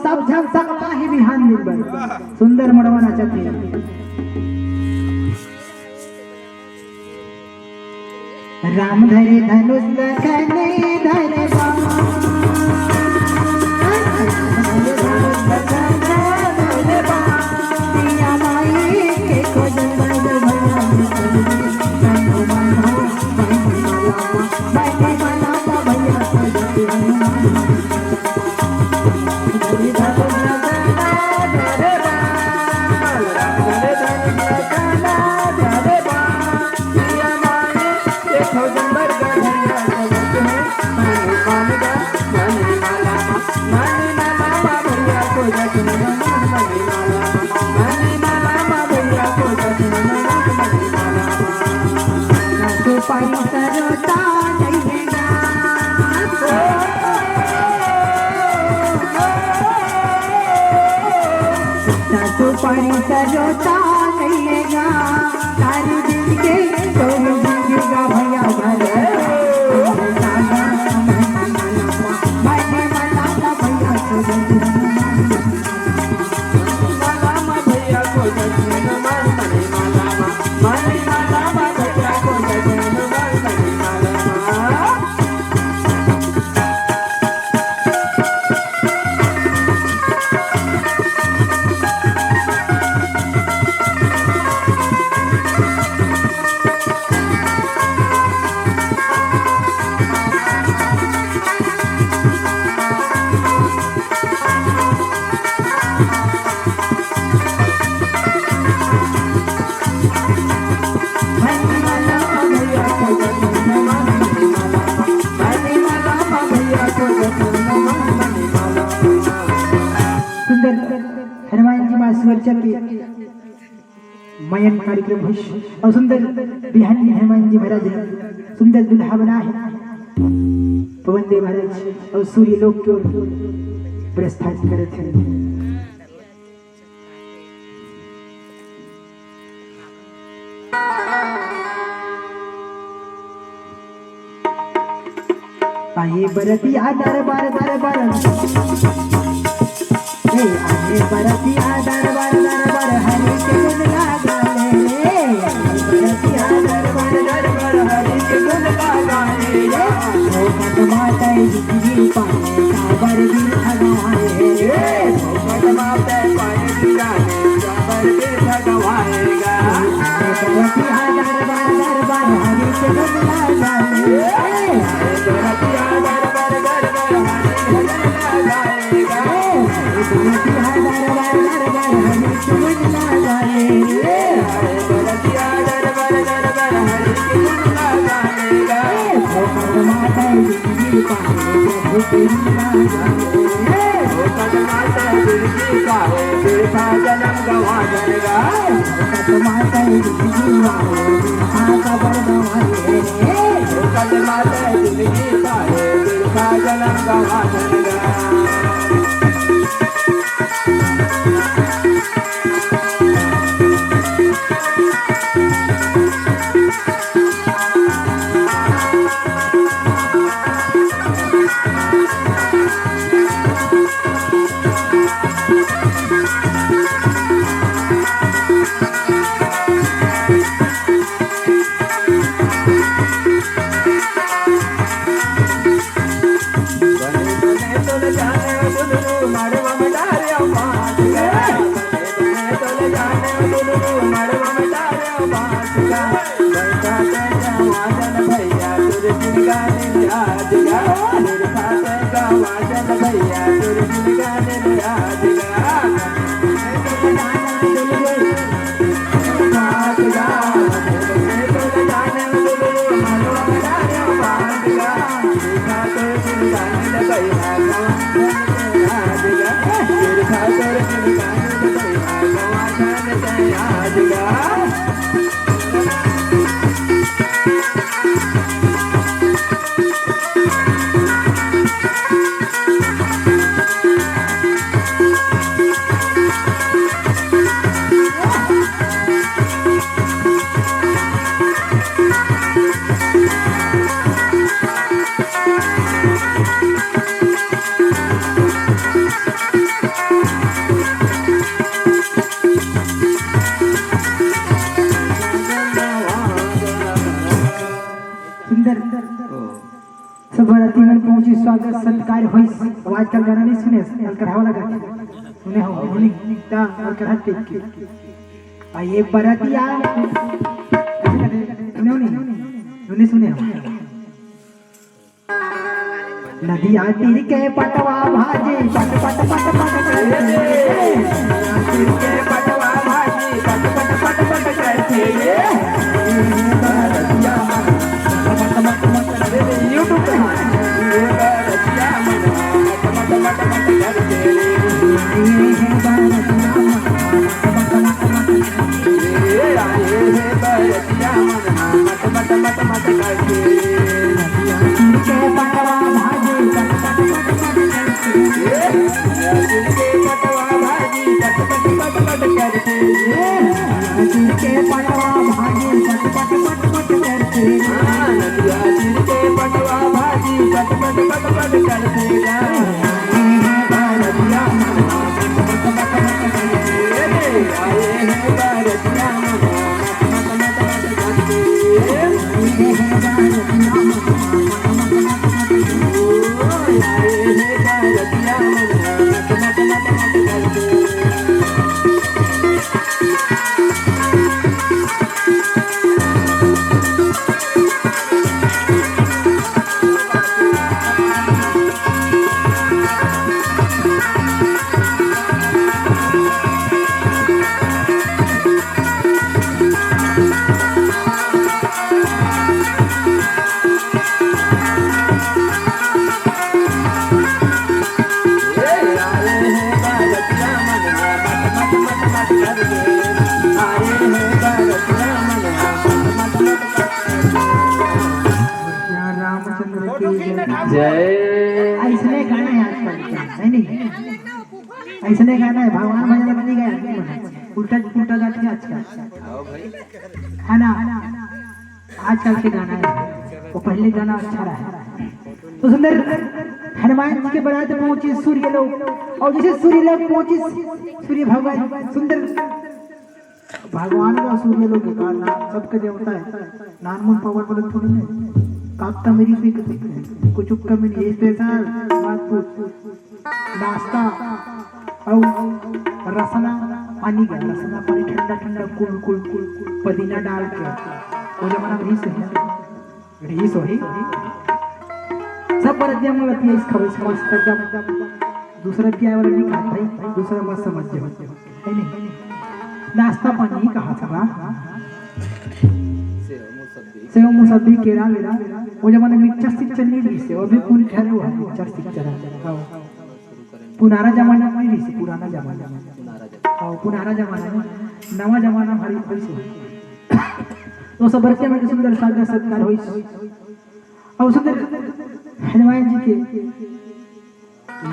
सब झन सकला ही बिहान दिन बर। सुंदर मड़वा नाचत हे। राम धरे धनुष लखन धरे बाण। राम धरे धनुष लखन धरे बाण। सिया माई के खोजन बर भैया हनुमान हो, बहिनी माला मा, बहिनी माला मा भैया खोजन हनुमान। सुपारी सरोता कहिएगा, तारी दिन के तोर जिंदगा भैया भर। सुंदर हनुमान जी माँ सुरक्षा के मयन कार्यक्रम होइस अउ सुंदर बिहान में हनुमान जी महाराज सुंदर दुल्हा बना है। पवन देव महाराज अउ सूर्य लोक के ओर प्रस्थान करत हे। आए बरतिया दरबार दरबार। ए, आए बरतिया दरबार दरबार हरि के गुण गावे रे। आए बरतिया दरबार दरबार हरि के गुण गावे रे। ओ पद्मा तै जिंदगी पाए काबर बिन भगवान रे। ओ पद्मा तै पाए बिन भगवान रे। सब बराती मन पहुंची, स्वागत सत्कार होइस। अब आजकल गाना नहीं सुने, अलकरहा वाला गाना सुने हो, नहीं? ता अलकरहा टेक के। आ ये बराती आ, सुने हो नहीं? सुने, सुने हो। नदिया तीर के पटवा भाजी, पट पट पट पट करथे। नदिया तीर के पटवा भाजी, पट पट पट पट करथे। YouTube पे। रामचंद्र की जय। जय। अइसने गाना हे आजकल के, हे नहीं? अइसने गाना हे, भगवान भजन नहीं गाए, उल्टा उल्टा गाथे आजकल, हे ना? आजकल के गाना हे, वो पहले गाना अच्छा रहा। तो सुंदर हनुमान जी के बरात पहुंचे सूर्य लोग, अउ जइसे सूर्य लोग पहुंचे, सूर्य भगवान सुंदर भगवान का सूर्य लोग के कारण सबके देवता हे। नानमुन पवन वाले थोड़ी नहीं। कापता मेरी से कुछ कमी नहीं। स्पेशल बात पूछ। नाश्ता अउ रसना पानी का, रसना पानी ठंडा ठंडा कुल कुल कुल कुल पुदीना डाल के। वो जमाना में रिहिस हे। रिहिस होही। सब बरतिया मन ल पियाइस खवाइस मस्त एकदम। दूसरा पियाए वाला नहीं खात भाई, दूसरा मत समझ जाओ, हे नहीं? नाश्ता पानी ही कहा था ना। सेव मुसब्बी केरा वेरा, वो जमाना में मिक्सचर सिक्सचर नहीं रिहिस हे, अभी कौन खा रहे हो मिक्सचर सिक्सचर? हाँ। पुराना जमाना में नहीं रिहिस हे, पुराना जमाना में। हाँ, पुराना जमाना में, नवा जमाना भारी भारी से। तो सब बरतिया मन के सुंदर स्वागत सत्कार होइस। अउ सुंदर हनुमान जी के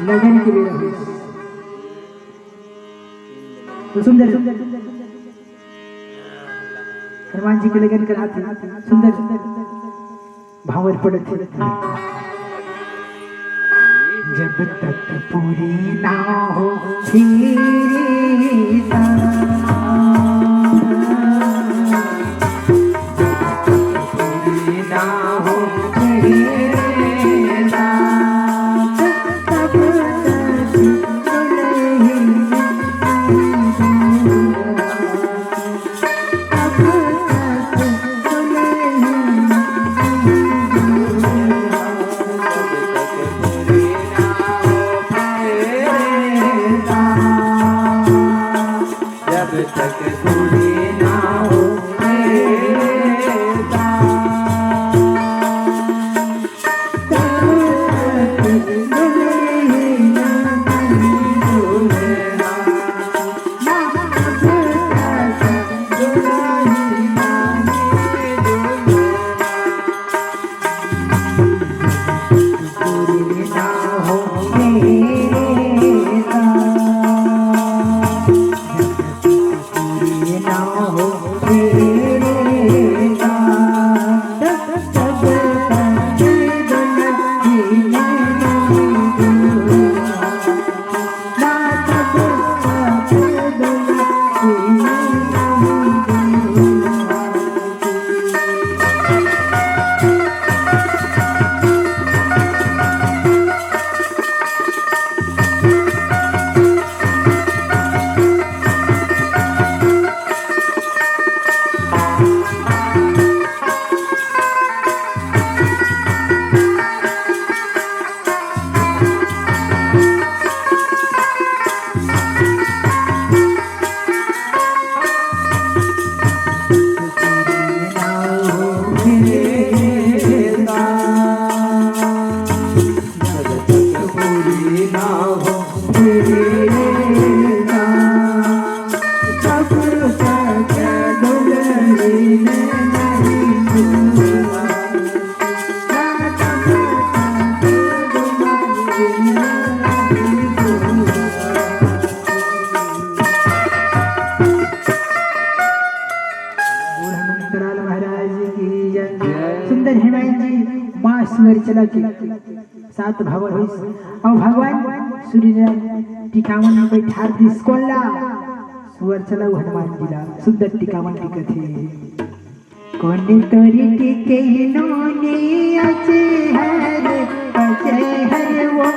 लगन के बेरा होइस। तो सुंदर हनुमान जी के लगन करात हे। सुंदर भांवर पड़त हे। जब तक पूरी ना हो सीता, पूरी ना हो सीता, तब तक दुल्हन सुंदर हनुमान जी माँ सुअर चला के साथ भवन होइस। अउ भगवान सूर्य ला टिकावन में बैठार दिस। कोन ला? सुअर चला, अउ हनुमान जी ला। सुंदर टिकावन टिकत हे। कोन तोरी टिके नोनी अचहर, अचहर वो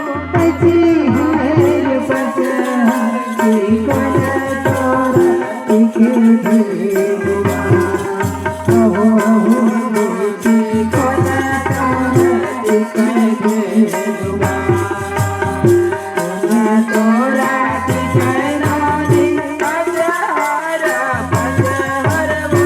अचहर, पचहर कोन तोरा टिके भेलुआ। अहो, अहो, मोती कोन तोरा टिके भेलुआ। कोन तोरा टिके नोनी अचहर, पचहर वो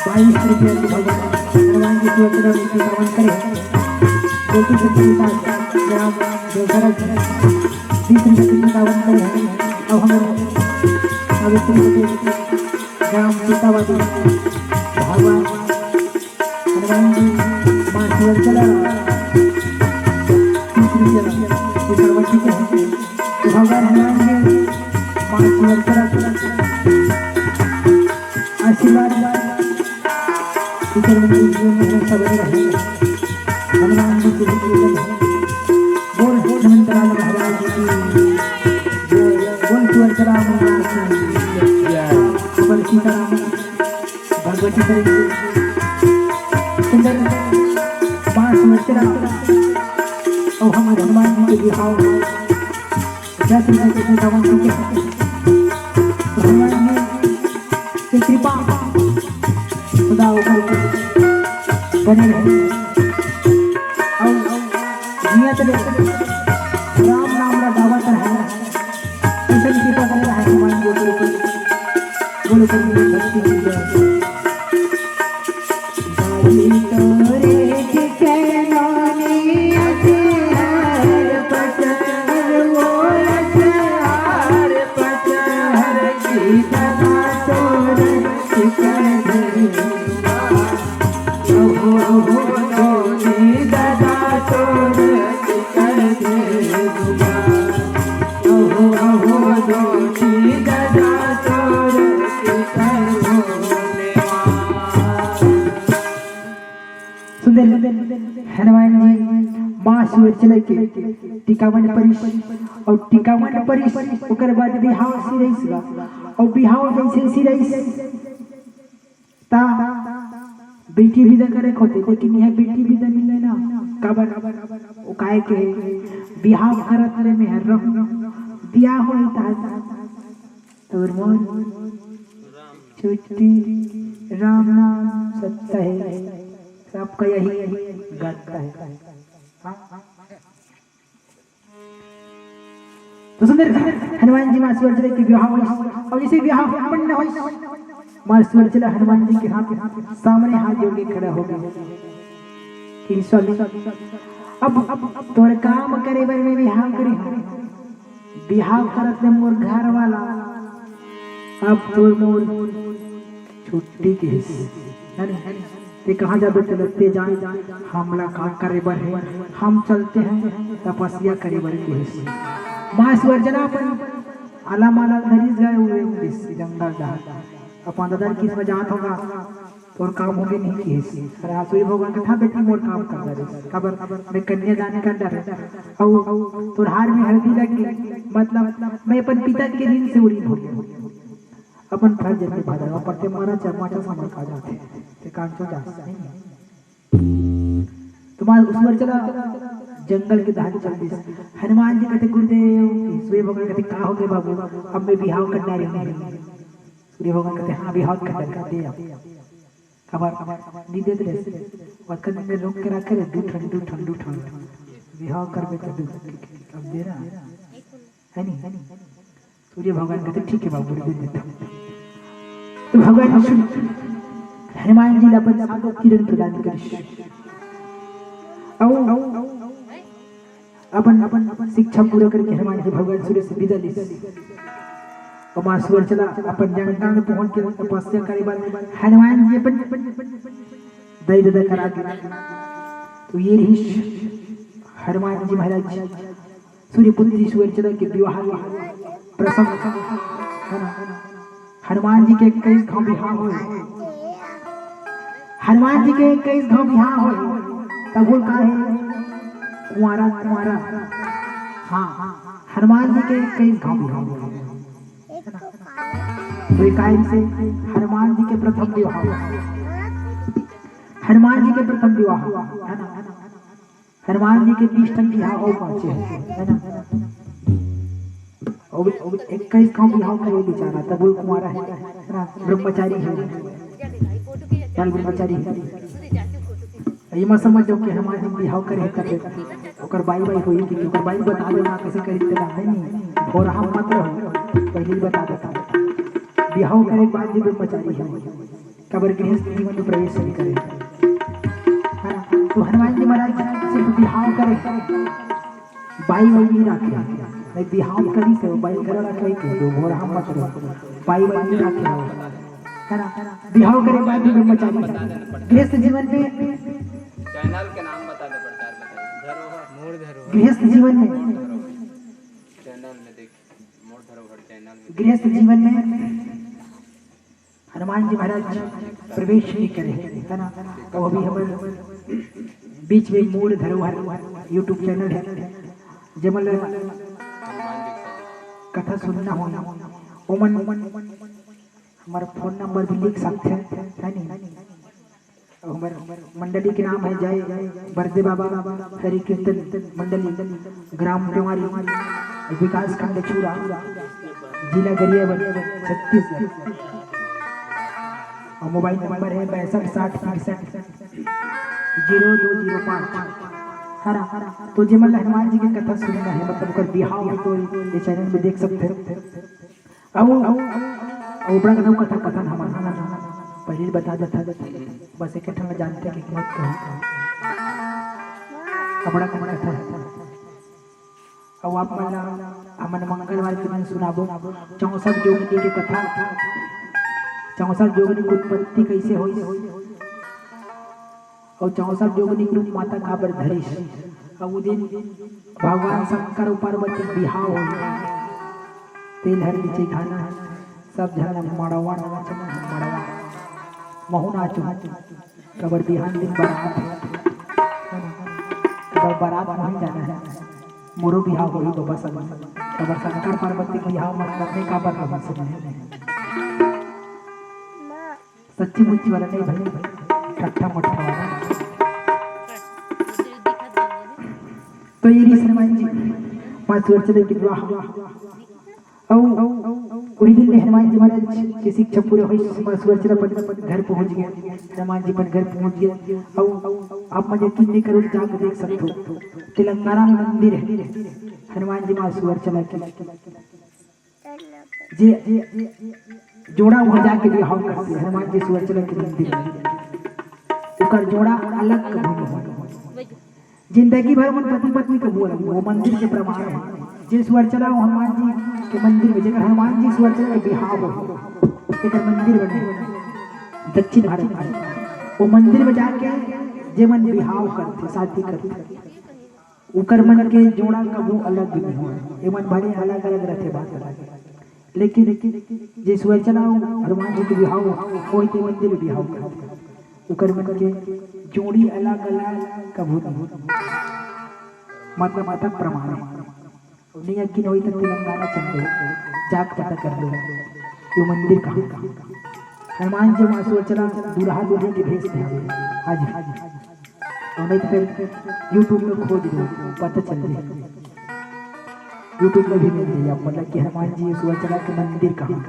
बाईस रुपया के भगवान, हनुमान जी के ओकरा में टिकावन करे हैं। गोपी के पास ग्राम देवघर तीस रुपया के टिकावन करे हैं। अब हम सावित्री के ग्राम सीतावती भगवान हनुमान जी माँ सुअर चला तीस रुपया के टिकावन के हैं। तो भगवान हनुमान जी माँ सुअर चला आशीर्वाद ऊपर में जीवन में सब रहे। हनुमान जी की विजय है। बोल बोल हनुमंतलाल महाराज की जय। बोल तुअर राम महाराज की जय। बोल सीताराम भगवती करेंगे। सुंदर पांच मथुरा और हमारे हनुमान जी के बिहाव दस रुपये के टिकावन चुके हैं। भगवान जी की कृपा सदा ऊपर बने रहे। और नियत ले राम नाम ला गावत रहे। ऐसे कृपा करे रहे हनुमान जी के ऊपर। बोलो सभी भक्ति की जय। सुंदर हनुमान जी माँ सुअर चला के टिकावन परिस और टिकावन परिस ओकर बाद बिहाव सिरइस गा। और बिहाव जैसे सिरइस ता बेटी बिदा करे के होथे, लेकिन इहाँ बेटी बिदा नइ हे ना। काबर? ओ काय के बिहाव करत ले मेहर रहूं, बिहाव होही तहां तोर मोर छुट्टी, राम नाम सत्य हे, सबका यही गत्य हे। हाँ? तो सुंदर हनुमान जी माँ सुवर्चला के बिहाव होइस, अउ जइसे बिहाव संपन्न होइस, माँ सुवर्चला हनुमान जी के हाथ सामने हाथ जोड़ के खड़ा हो गे कि स्वामी, अब, अब तोर काम करे बर मैं बिहाव करे हंव, बिहाव करत ले मोर घर वाला अब तोर मोर छुट्टी किहिस, हे नी? ते कहाँ जाबे? ते लगते जाए, हमला का करे बर हे? हम चलते हैं तपस्या करे बर किहिस। माँ सुवर्चला अपन आला माला धरिस, गए हुए उड़ीस जंगल डहर। अपन ददा किस में जात होगा, तोर काम होगे नहीं किहिस। अरे हाँ, सूर्य भगवान के, हाँ बेटी, मोर काम कर डरिस। काबर? मैं कन्यादान कर डरें। अउ तोर हार में हरदी लग गे, मतलब मैं अपन पिता के ऋण से उड़ी भोगे। अपन फर्ज के भादा, अपन ते मारा चाहे माचा समर का जाथे, ते कांचो जा नहीं। तो माँ सुवर्चला जंगल के डहर चल दिस। हनुमान जी कथे, गुरुदेव, सूर्य भगवान कथे, का होगे बाबू, अब मैं बिहाव कर डरेंव। सूर्य भगवान कथे, हाँ, बिहाव कर डरेंव, दे अब। काबर? नइ देत रहिस। ओतका दिन ले रोक के रखे रहे, दू ठन, दू ठन, दू ठन। बिहाव करबे त दू, अब दे ना, हे नी? सूर्य भगवान कथे, ठीक हे बाबू, दे देथंव। तो भगवान सूर्य हनुमान जी ला अपन सातों किरण प्रदान करिस। अउ अपन, अपन शिक्षा पूरा करके हनुमान जी भगवान सूर्य से बिदा लिस। अउ माँ सुवर्चला अपन जंगल में पहुंच के तपस्या करे बर हनुमान जी अपन दाई ददा करा गे। तो ये रहिस हनुमान जी महाराज सूर्यपुत्री सुवर्चला के बिहाव के प्रसंग, हे ना? हनुमान जी के इक्कीस घांव बिहाव होय। हनुमान जी के इक्कीस घांव बिहाव होय। तब वो का हे? कुंवारा, कुंवारा। हाँ, हनुमान जी के इक्कीस घांव बिहाव होय। तो इकाई से हनुमान जी के प्रथम बिहाव। हनुमान जी के प्रथम बिहाव, हे ना? हनुमान जी के तीस ठन बिहाव अउ बांचे हे, हे ना? अउ, अउ इक्कीस घांव बिहाव करे बेचारा, तब वो कुंवारा हे, हे ना? ब्रह्मचारी हे, बाल ब्रह्मचारी हे। ये मत समझ जाओ कि हनुमान जी बिहाव करे हे तब ओकर बाई बाई होही, कि ओकर बाई बता देना कैसे करी तेला, नहीं, नहीं, भोरहा मत रहो, पहले ही बता देता। बिहाव करे के बाद भी ब्रह्मचारी हे। काबर गृहस्थ जीवन में प्रवेश नहीं करे। हे ना? तो हनुमान जी महाराज सिर्फ बिहाव करे, बाई वाई नहीं राखे। नहीं, बिहाव करिस त बाई घलो राखे, कि जो भोरहा मत रहो, बाई वाई नहीं राखे। हे ना? बिहाव करे बाद भी ब्रह्मचारी। गृहस्थ जीवन में, चैनल के नाम बता दे, प्रचार बता दे। गृहस्थ जीवन में, चैनल में देख, मोर धरोहर चैनल में। गृहस्थ जीवन में हनुमान जी महाराज प्रवेश नहीं करे, हे ना? तो अभी हमर बीच में मोर धरोहर YouTube चैनल हे, जेमन ल कथा सुनना होही, ओमन हमर फोन नंबर भी लिख सकथे, हे नी? अउ हमर मंडली के नाम हे जय बरदे बाबा हरि कीर्तन मंडली, ग्राम टेवारी, विकास खंड छुरा, जिला गरियाबंद, छत्तीसगढ़। अउ मोबाइल नंबर हे पैंसठ साठ पैंसठ जीरो दो जीरो पाँच। हे ना? तो जेमन ल हनुमान जी के कथा सुनना हे, मतलब ओकर बिहाव हे, तो ये चैनल में देख सकथे। अउ, अउ बड़ा कथा, कथा कथन हमन, हमन पहले बता देथन, बस एक ठन जानथे कि मत कहू। अबड़ा कम कथा हे। अउ आप मन ला हमन मंगलवार के दिन सुनाबो चौसठ जोगनी के कथा, चौसठ जोगनी के उत्पत्ति कैसे होइस। अउ चौसठ जोगनी के रूप माता काबर धरिस। अउ वो दिन भगवान शंकर अउ पार्वती बिहाव होइस। तेल हर नीचे खाना, सब झन मड़वा नाचना हे, मड़वा। महू नाचो, काबर बिहान दिन बारात हे। काबर बारात महू जाना हे, मोरो बिहाव होही बाबा संग। काबर शंकर पार्वती के बिहाव मतलब नहीं, काबर रहन से नहीं। सच्ची मुच्ची वाला नहीं भाई, भाई। मोटा मोटा वाला। तो ये रहिस हनुमान जी, माँ सुवर्चला के विवाह। अउ वही दिन में हनुमान जी महाराज के शिक्षा पूरा होइस, माँ सुवर्चला अपन घर पहुँच गे, हनुमान जी अपन घर पहुँच गे। अउ आप मन यकीन नहीं करो, जाके देख सकते हो, तेलंगाना में मंदिर है हनुमान जी माँ सुवर्चला के। जे जोड़ा वहाँ जाके बिहाव करथे हनुमान जी सुवर्चला के मंदिर में, ओकर जोड़ा अलग कभू नहीं होय। जिंदगी भर मन पति पत्नी कभू अलग, वो मंदिर के प्रमाण है। जे सुवर्चला वो हनुमान जी के मंदिर में, जेकर हनुमान जी सुवर्चला के बिहाव हो, एकर मंदिर बने दक्षिण भारत में, वो मंदिर में जाके जे मन बिहाव करथे, शादी करथे, उकर मन के जोड़ा कभू अलग भी नहीं होय। ये मन भले अलग-अलग रथे, बात अलग है, लेकिन जे सुवर्चला अउ हनुमान जी के बिहाव होय, ते मंदिर में बिहाव करथे। उकर मन के जोड़ी अलग-अलग कभू नहीं होय। माता, माता प्रमाण है। नहीं यकीन होई तो तेलंगाना चल लो, जाके पता कर लो, ये मंदिर कहाँ, कहाँ। हनुमान जी माँ सुवर्चला दूल्हा दुल्हन के भेष में हवे आज भी। अउ नहीं तो फिर YouTube में खोज लो, पता चल जाए। YouTube में भी मिल जाए आप, मतलब कि हनुमान जी सुवर्चला के मंदिर कहाँ।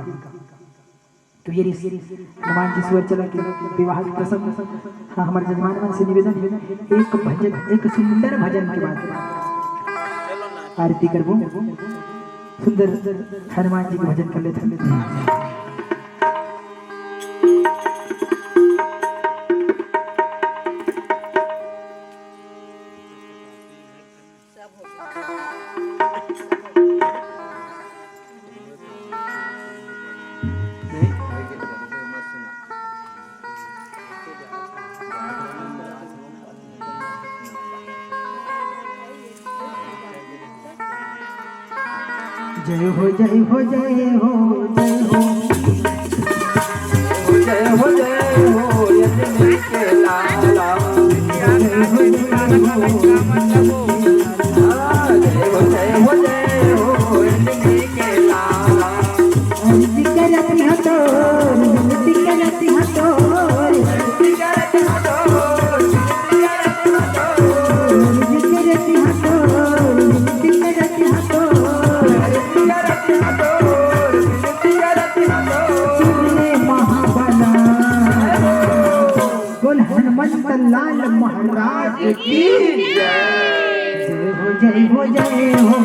तो ये रहिस हनुमान जी सुवर्चला के विवाह के प्रसंग। हाँ, हमारे जजमान मन से निवेदन है, एक भजन, एक सुंदर भजन के बाद आरती करबो। सुंदर हनुमान जी के भजन कर लेथन। जय हो, जय हो, जय हो, जय हो। जय हो, जय हो, अंजनी के लाला। जय हो, जय हो, जय हो। हाँ, जय हो, जय हो, जय हो, अंजनी के लाला। अर्जी करत हँव तोर, विनती करत हँव तोर। अर्जी करत हँव तोर, विनती करत हँव तोर। अर्जी करत हँव तोर, विनती करत हँव तोर। अर्जी करत हँव तोर, विनती करत हँव तोर। सुन ले महाबला। बोल हनुमंत लाल महाराज की जय। जय हो, जय हो, जय हो,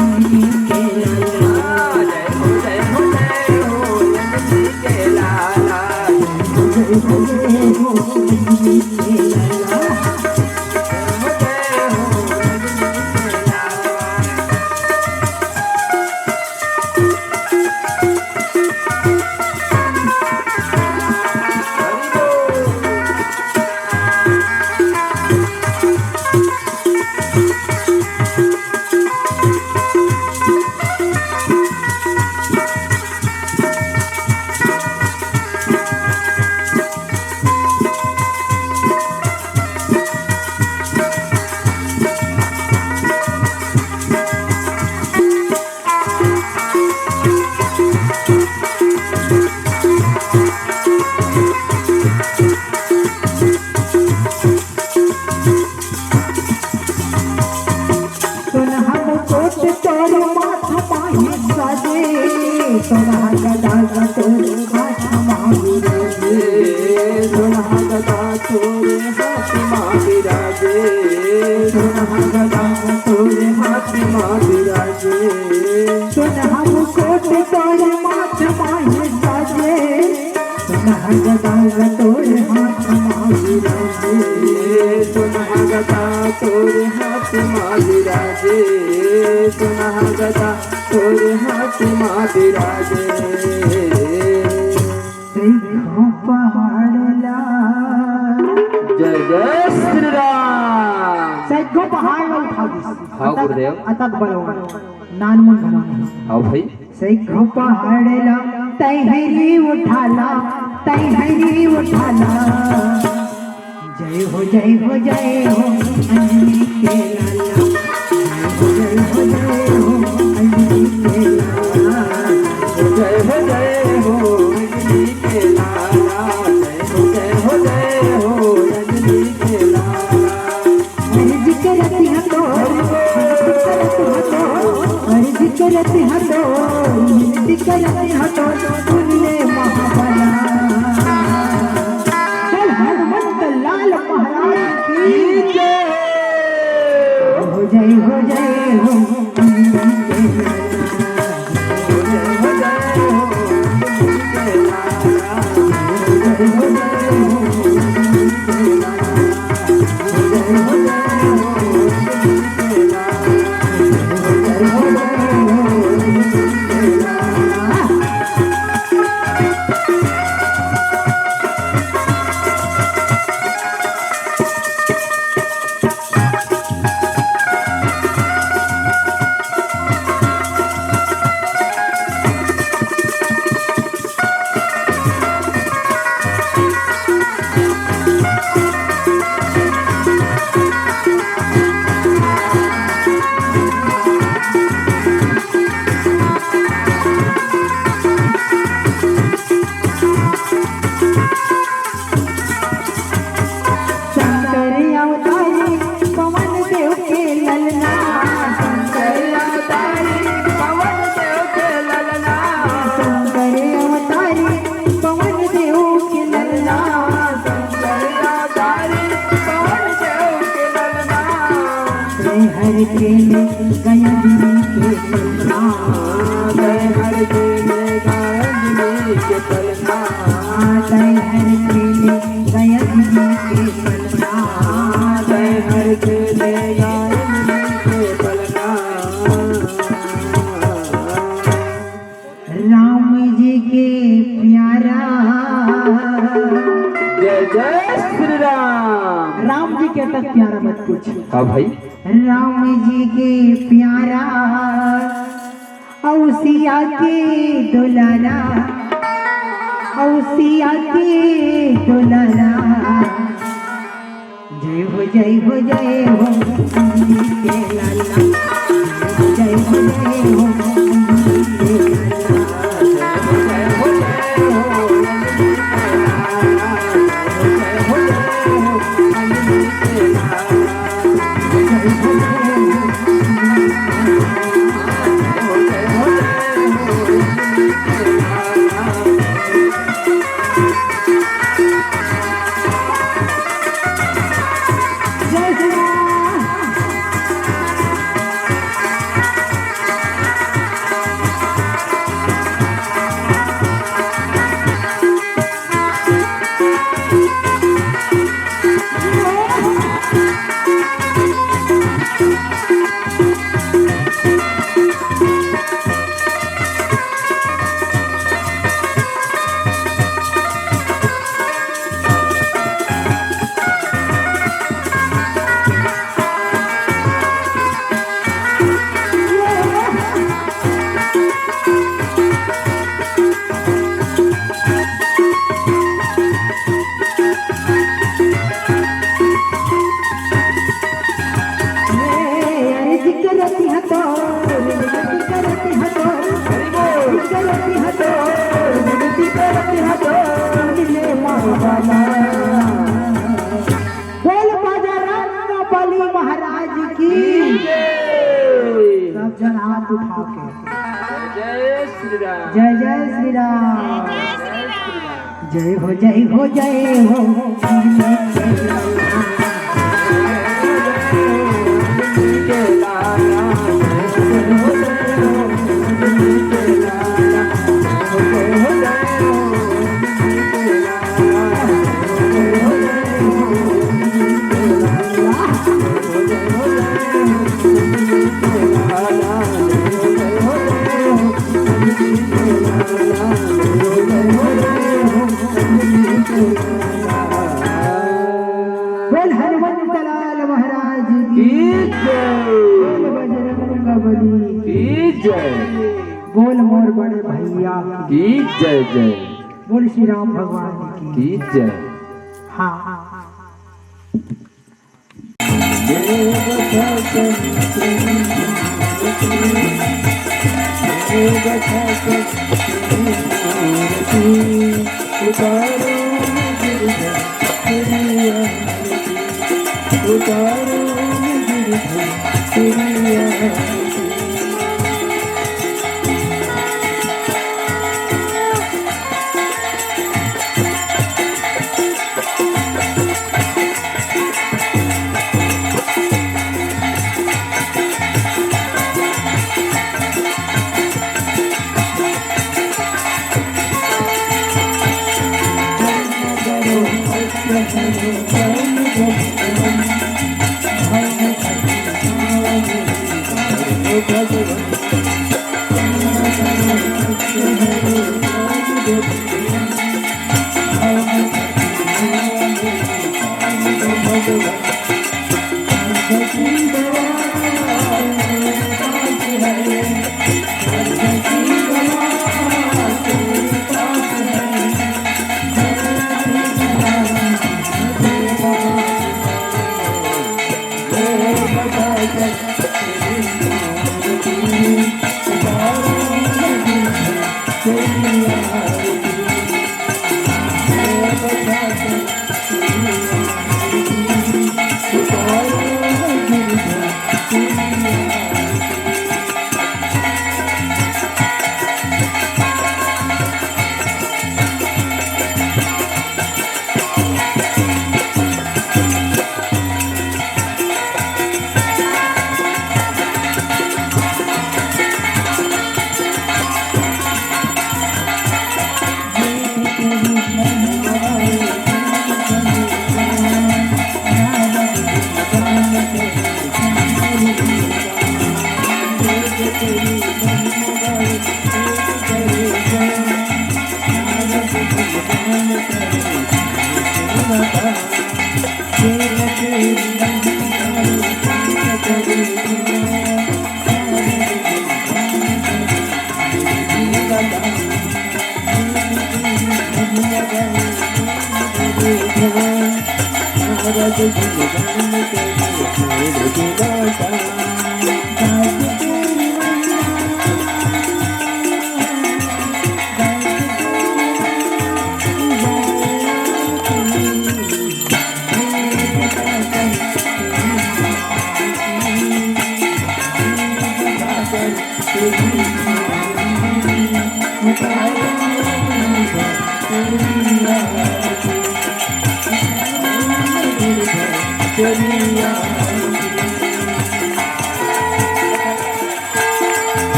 अंजनी के लाला। जय हो, जय हो, जय हो, अंजनी के लाला। जय हो, जय हो, जय हो, अंजनी के लाला। जय हो, जय हो, अंजनी के लाला। सोनहा मुकुट तोर माथ माही साजे, सोनहा गदा तोर हाथ माही राजे। सोनहा गदा तोर हाथ माही राजे। सोनहा गदा तोर हाथ माही राजे। सोनहा मुकुट तोर माथ माही साजे। सोनहा गदा तोर हाथ माही राजे। सोनहा गदा तोर हाथ माही राजे। सोनहा गदा तोर हाथ माही राजे। सैगो पहाड़ ला। जय जय श्री राम। सैगो पहाड़ ला उठा दिस। हाँ गुरुदेव। अतक बलवान। नानमुन घलो नहीं। हाँ भाई। सैगो पहाड़ ला तैं हरी उठाला, तैं हरी उठाला। जय हो, जय हो, जय हो, अंजनी के लाला। जय हो, जय हो, जय हो, अंजनी के लाला। जय हो, जय हो, जय हो, अंजनी के लाला। जय हो, जय हो, जय हो, खेले गया दिल के पलना। जय हर खेले गया दिल के पलना। जय हर खेले गया दिल के पलना। जय हर खेले गया दिल के पलना। राम जी के प्यारा। जय जय श्री राम। राम जी के तक प्यारा मत पूछ। हाँ भाई। राम जी के प्यारा, औ सिया के दुलारा, औ सिया के दुलारा। जय हो, जय हो, जय हो, अम्बे के लाला। जय हो, जय हो, अम्बे के लाला। बोल बाजा रंगबली महाराज की। सब जन हाथ उठा के। जय श्री राम। जय जय श्री राम। जय हो, जय हो, जय हो। बोल हनुमंत लाल महाराज की। की जय। बोल बजरंग बली। की जय। बोल मोर बड़े भैया की। की जय जय। बोल श्री राम भगवान की। की जय। हाँ।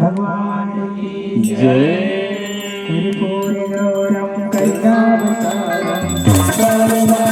भगवान की जय। कर्पूरगौरं करुणावतारं सर्वदा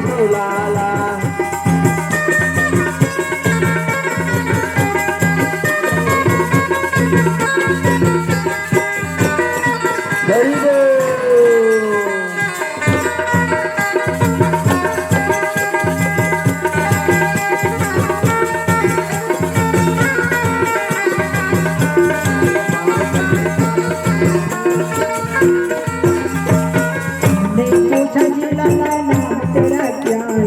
लाला। जय हो। हमने पूछा जी लाला, नाम तेरा क्या है?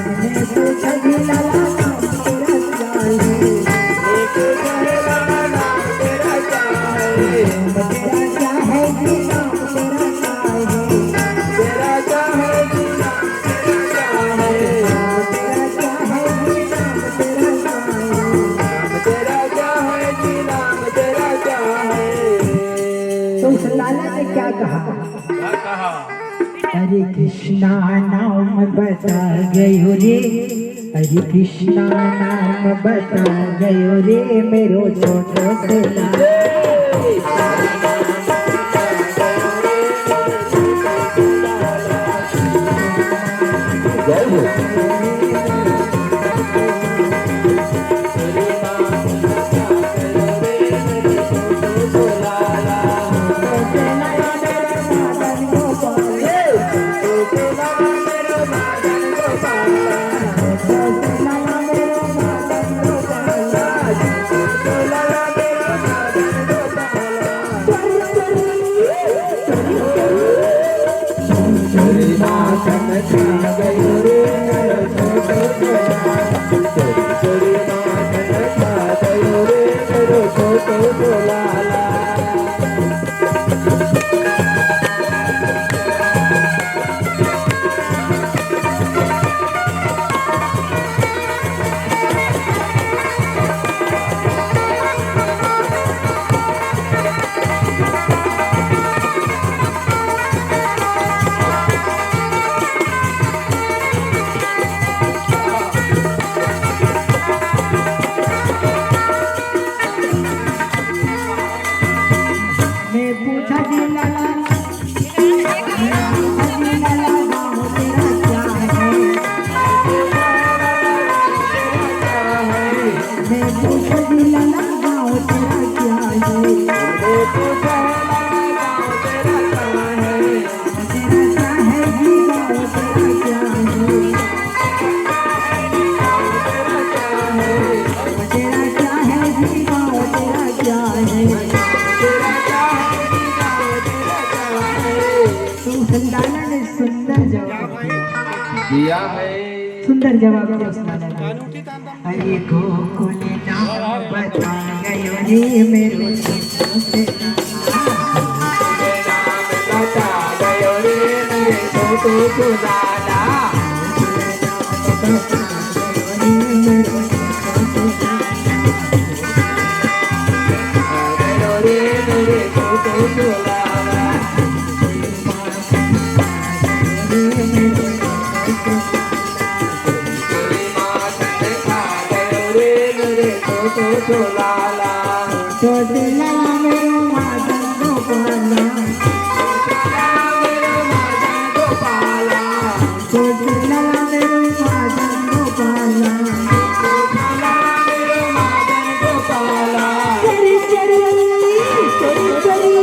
हमने पूछा जी लाला, नाम तेरा क्या है? तेरा क्या है जी, नाम तेरा क्या है? तेरा क्या है जी, नाम तेरा क्या है? तेरा क्या है जी, नाम तेरा क्या है? नाम तेरा क्या है जी, नाम तेरा क्या है? तो उस लाला ने क्या कहा? क्या कहा? हरे कृष्णा नाम बता गयो रे, हरे कृष्णा नाम बता गयो रे, मेरो छोटो से लाल। जय हो। मैं पूछा जी लाला, मैं पूछा जी लाला, गाँव तेरा क्या है? मैं पूछा जी लाला, गाँव तेरा क्या है? तेरा क्या है जी, गाँव तेरा क्या है? तेरा क्या है जी, गाँव तेरा क्या है? तो उस लाला ने सुंदर जवाब दिया। दिया है। सुंदर जवाब दिया उस लाला ने। अरे गोकुल नाम बता गयो रे मेरो छोटो से लाला। बता गयो रे मेरे छोटो से लाला। छोटे लाला मेरो मादन गोपाला। छोटे लाला मेरो मादन गोपाला। चोरी चोरी, चोरी चोरी,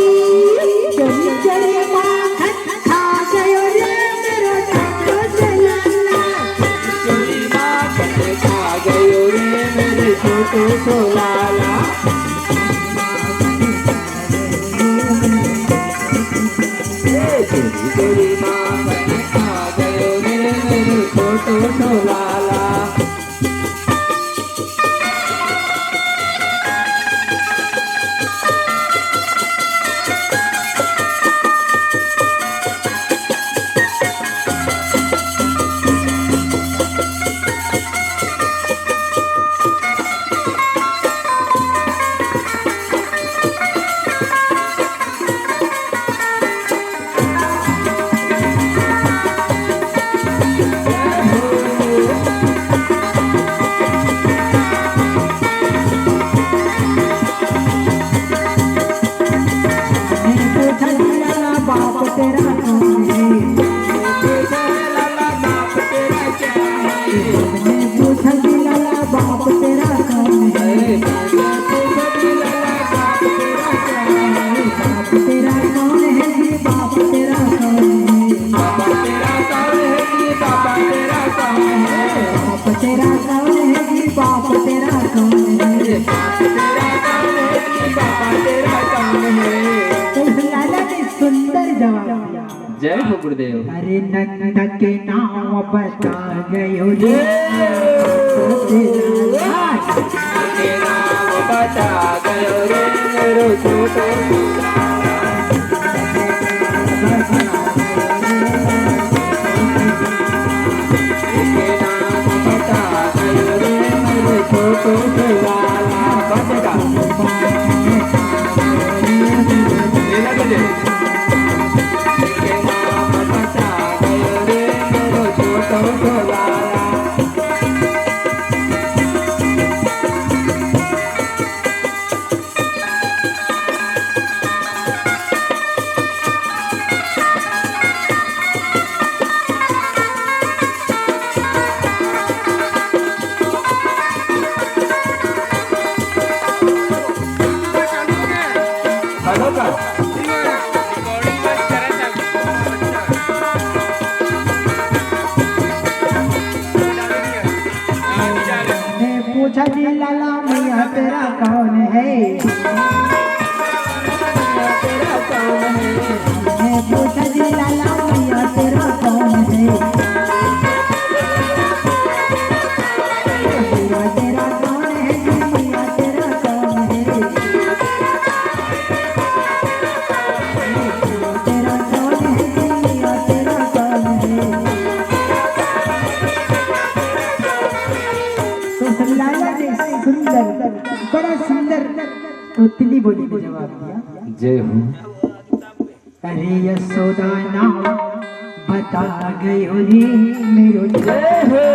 चोरी चोरी माखन खा गयो रे मेरो छोटो से लाला। चोरी माखन खा गयो रे मेरो छोटो से लाला। ए, चोरी चोरी माखन खा गयो रे मेरो छोटो से लाला। तेरा कौन है? मैंने पूछा जी लाला बाप तेरा कौन है? बाप तेरा कौन है जी, बाप तेरा कौन है? बाप तेरा कौन है जी, बाप तेरा कौन है? तो उस लाला ने सुंदर जवाब दिया। जय हो गुरुदेव। अरे नंद के नाम बता गयो रे। जय। तेरा नाम बता गयो रे, मेरो छोटो छोरा। पूछा जी लाला मैया तेरा कौन है? मैंने पूछा जी लाला मैया तेरा कौन है? मैया तेरा कौन है जी, मैया तेरा कौन है? तेरा कौन है जी, मैया तेरा कौन है? तो लाला ने सुंदर, बड़ा सुंदर तोतली बोली में जवाब दिया। जय हो। अरे यशोदा नाम बता गयो रे मेरो जय हो।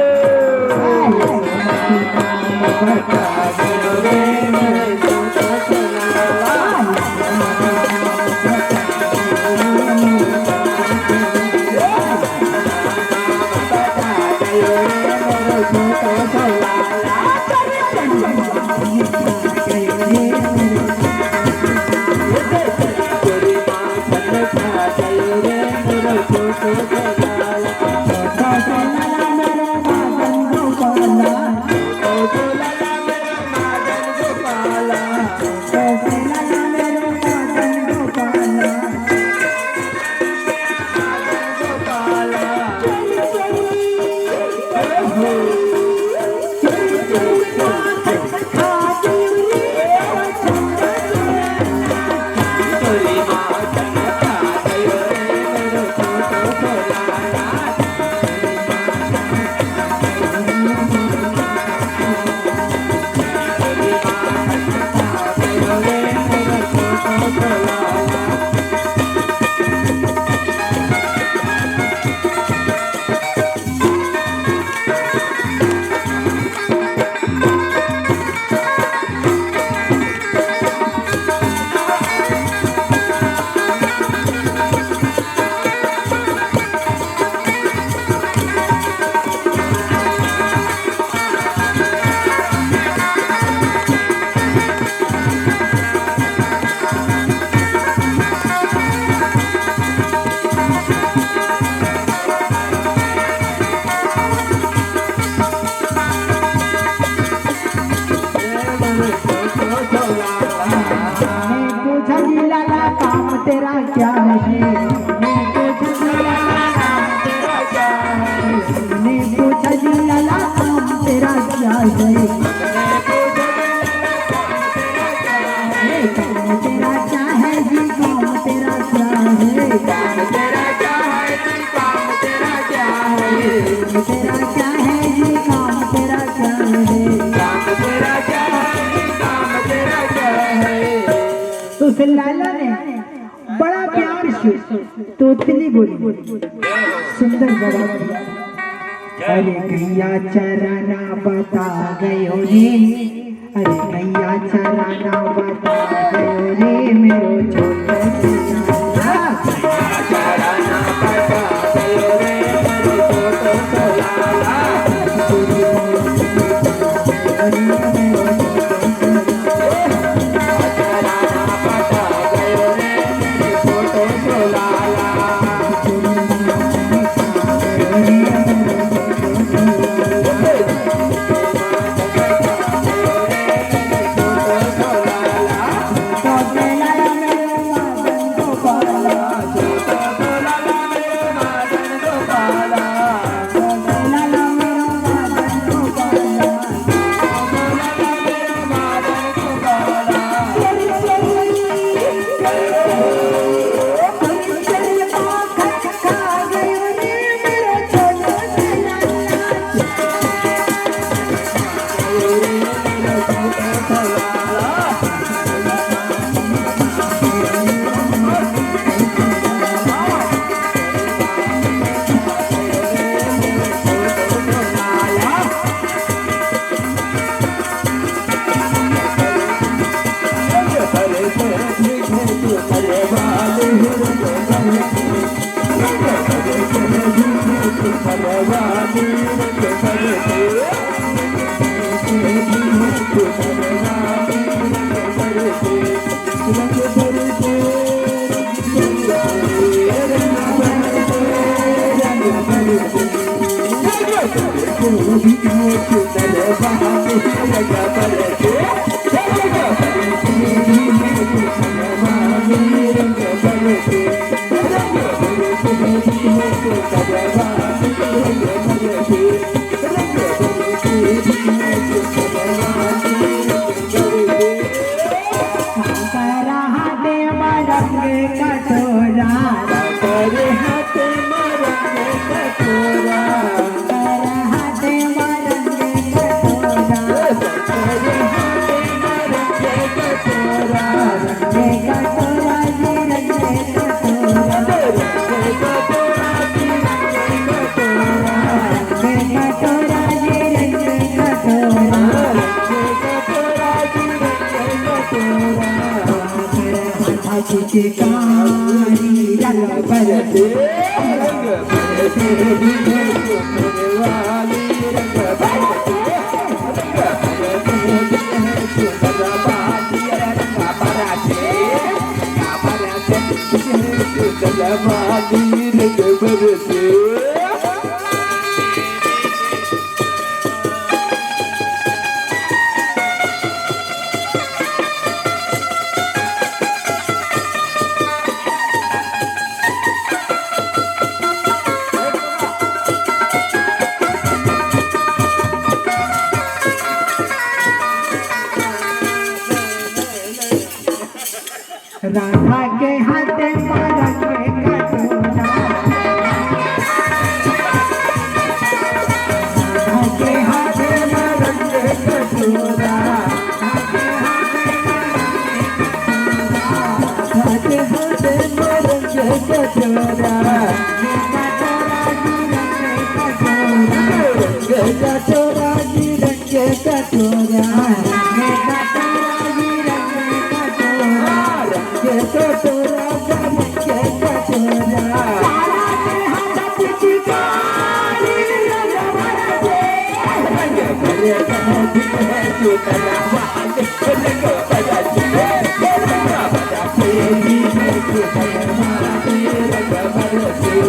मैंने पूछा जी लाला काम तेरा क्या है? मैंने पूछा जी लाला काम तेरा क्या है? मैंने पूछा जी लाला काम तेरा क्या है? काम तेरा क्या है जी, काम तेरा क्या है? काम तेरा क्या है जी, काम तेरा क्या है? काम तेरा क्या है जी, काम तेरा क्या है? काम तेरा क्या है जी, काम तेरा क्या है? तो उस लाला ने बड़ा प्यार से तोतली बोली, सुंदर जवाब दिया। अरे गैया चराना बता गयो रे, अरे गैया चराना बता गयो रे, मेरो छोटो छोरा। राधा के हाथे मारा के कटोरा। राधा के हाथे मारा के कटोरा। राधा के हाथे मारा के कटोरा। कटोरा। के कटोरा, के कटोरा, के कटोरा, के कटोरा, के कटोरा, सारा के हाथ पिचकारी रंग भर दे। रंग भर दे, रंग भर दे, रंग भर दे।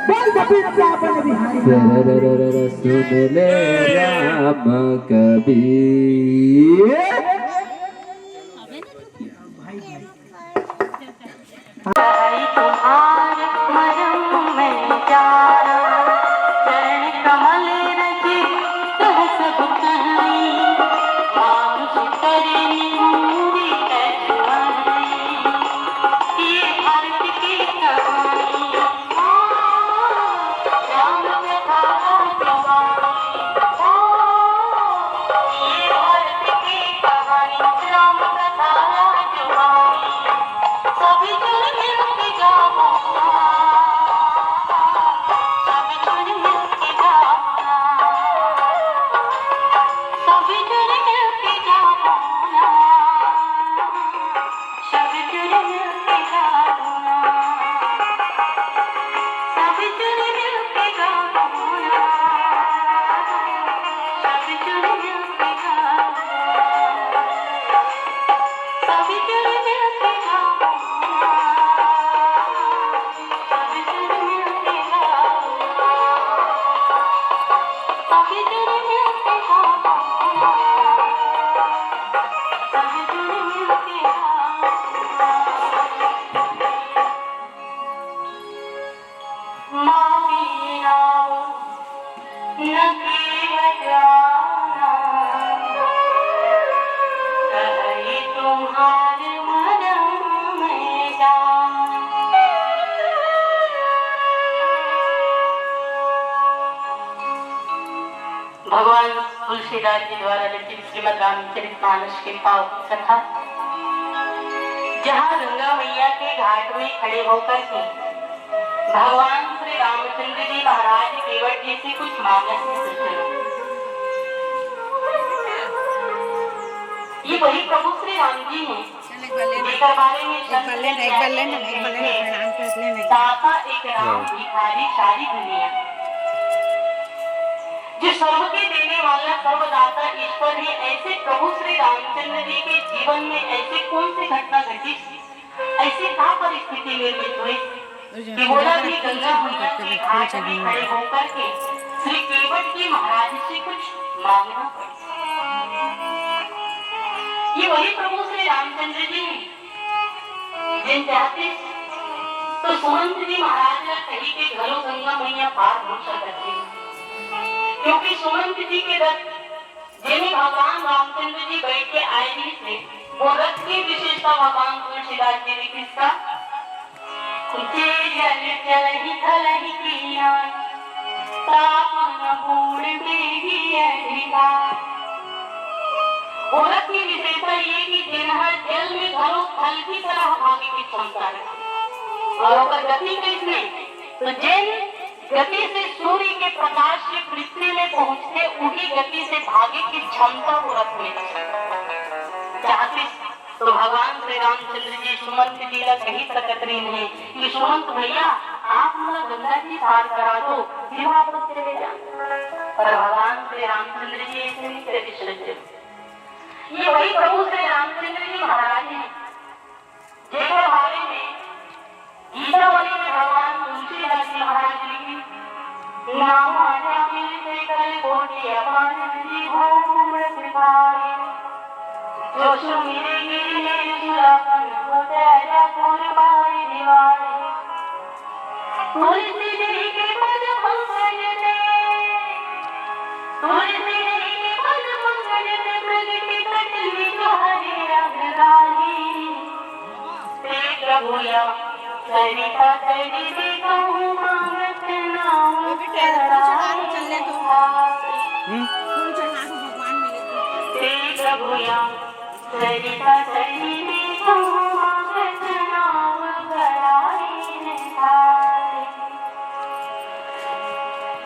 बोल गोविंद सिया बन बिहारी। सुन ले राम कबीर। भाई तुम्हारे मरम में जाना, चरण कमल रज कह सब कहानी, मानुष करनी मूरी कठुआनी, ये भारत की कहानी। राम कथा राजवाणी, ओ, ये भारत की कहानी, राम कथा राजवाणी, सभी जुड़ मिल के गाओ ना, सभी जुड़ मिल के गाओ ना, सभी जुड़ मिल के गाओ ना। भगवान तुलसीदास जी द्वारा लिखित श्रीमद् रामचरित मानस के पावन कथा। जहाँ गंगा मैया के घाट में खड़े होकर के भगवान श्री रामचंद्र जी महाराज केवट जी से कुछ मांगत हे सज्जनों। ये वही प्रभु श्री राम जी हैं, जेकर बारे में संत ने कहे, दाता एक राम, भिखारी सारी दुनिया। जो सर्व के देने वाला सर्वदाता ईश्वर है, ऐसे प्रभु श्री रामचंद्र जी के जीवन में ऐसे कौन सी घटना घटी, ऐसी क्या परिस्थिति निर्मित हुई कि बोला भी गंगा मैया के घाट में खड़े होकर के श्री केवट जी महाराज से कुछ मांगना पड़ा। ये वही प्रभु श्री रामचंद्र जी हैं, जिन चाहते तो सुमंत जी महाराज ला कही के घलो गंगा मैया पार हो सकत हे, क्योंकि सुमंत जी के रथ, जेमे भगवान रामचंद्र जी बैठ के आए रहिस हे, वो रथ के विशेषता भगवान तुलसीदास जी लिखिस का, "जे जल चलहि थलहि कीन्हा, ताप न बूढ़ बेहि अधिकार।" वो रथ की विशेषता ये कि जेन ह जल में घलो थल की तरह भागे की क्षमता रखे। और ओकर गति कैसने? तो जेन गति से सूर्य के प्रकाश से पृथ्वी में पहुंचथे, उही गति से भागे की क्षमता वो रथ में हे। चाहतिस तो भगवान श्री रामचंद्र जी सुमंत जी ला कही सकत रहिन हे कि सुमंत भैया, आप मोला गंगा जी पार करा दो, फिर वापस चले जा। पर भगवान श्री रामचंद्र जी ऐसे नहीं करिस सज्जन। ये वही प्रभु श्री रामचंद्र जी महाराज हैं, जेकर बारे में गीतावली में भगवान तुलसीदास जी महाराज लिखे, "नाम अजामिल ते कल कोटि अपार, विधि भोग मृत पाए। जो सुमिरे गिरि लेव सुरापन, होत अजापुर बारि दिवाए।" तुलसी जी के पद पंकज ते, तुलसी जी के पद पंकज ते, प्रगट कटि निज हरि अग्रगामी। ते प्रभु या सरिता तरि देखहु मांगत नाम कराए। हम्म। ते प्रभु या सरिता तरि देखहु मांगत नाम कराए निधाए।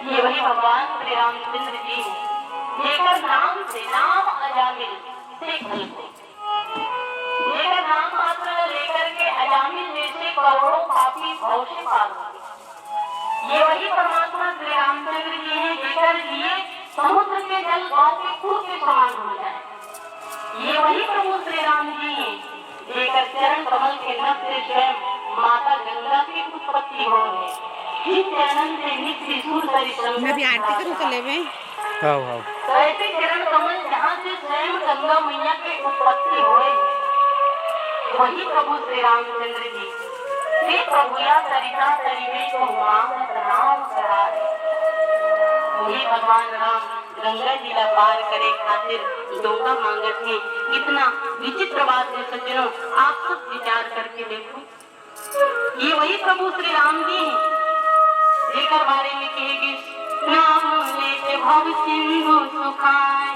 ये वही भगवान श्री रामचंद्र जी हैं, जेकर नाम से, नाम अजामिल से कल कोटि, जेकर नाम मात्र लेकर के अजामिल जैसे करोड़ों पापी भव से पार होथे। ये वही परमात्मा श्री रामचंद्र जी हैं, जेकर लिए समुद्र के जल गौ के खूर के समान हो जाए। ये वही प्रभु श्री राम जी हैं, जेकर चरण कमल के नभ से स्वयं माता गंगा की उत्पत्ति होय हे। जिन चरणन से नित्य सूर सरित संगम मैं भी आरती करूँ तो लेवे। आओ, आओ। तो ऐसे चरण कमल जहाँ से स्वयं गंगा मैया की उत्पत्ति होय हे, वही प्रभु श्री रामचंद्र जी। ते प्रभु या सरिता तरि देखहु मांगत नाम कराए। वही भगवान राम गंगा जी ला पार करे खातिर डोंगा मांगत हे। कितना विचित्र बात हे सज्जनों, आप सब विचार करके देखो। ये वही प्रभु श्री राम जी हैं, जेकर बारे में कहे गिस, "नाम लेत भव सिंधु सुखाय,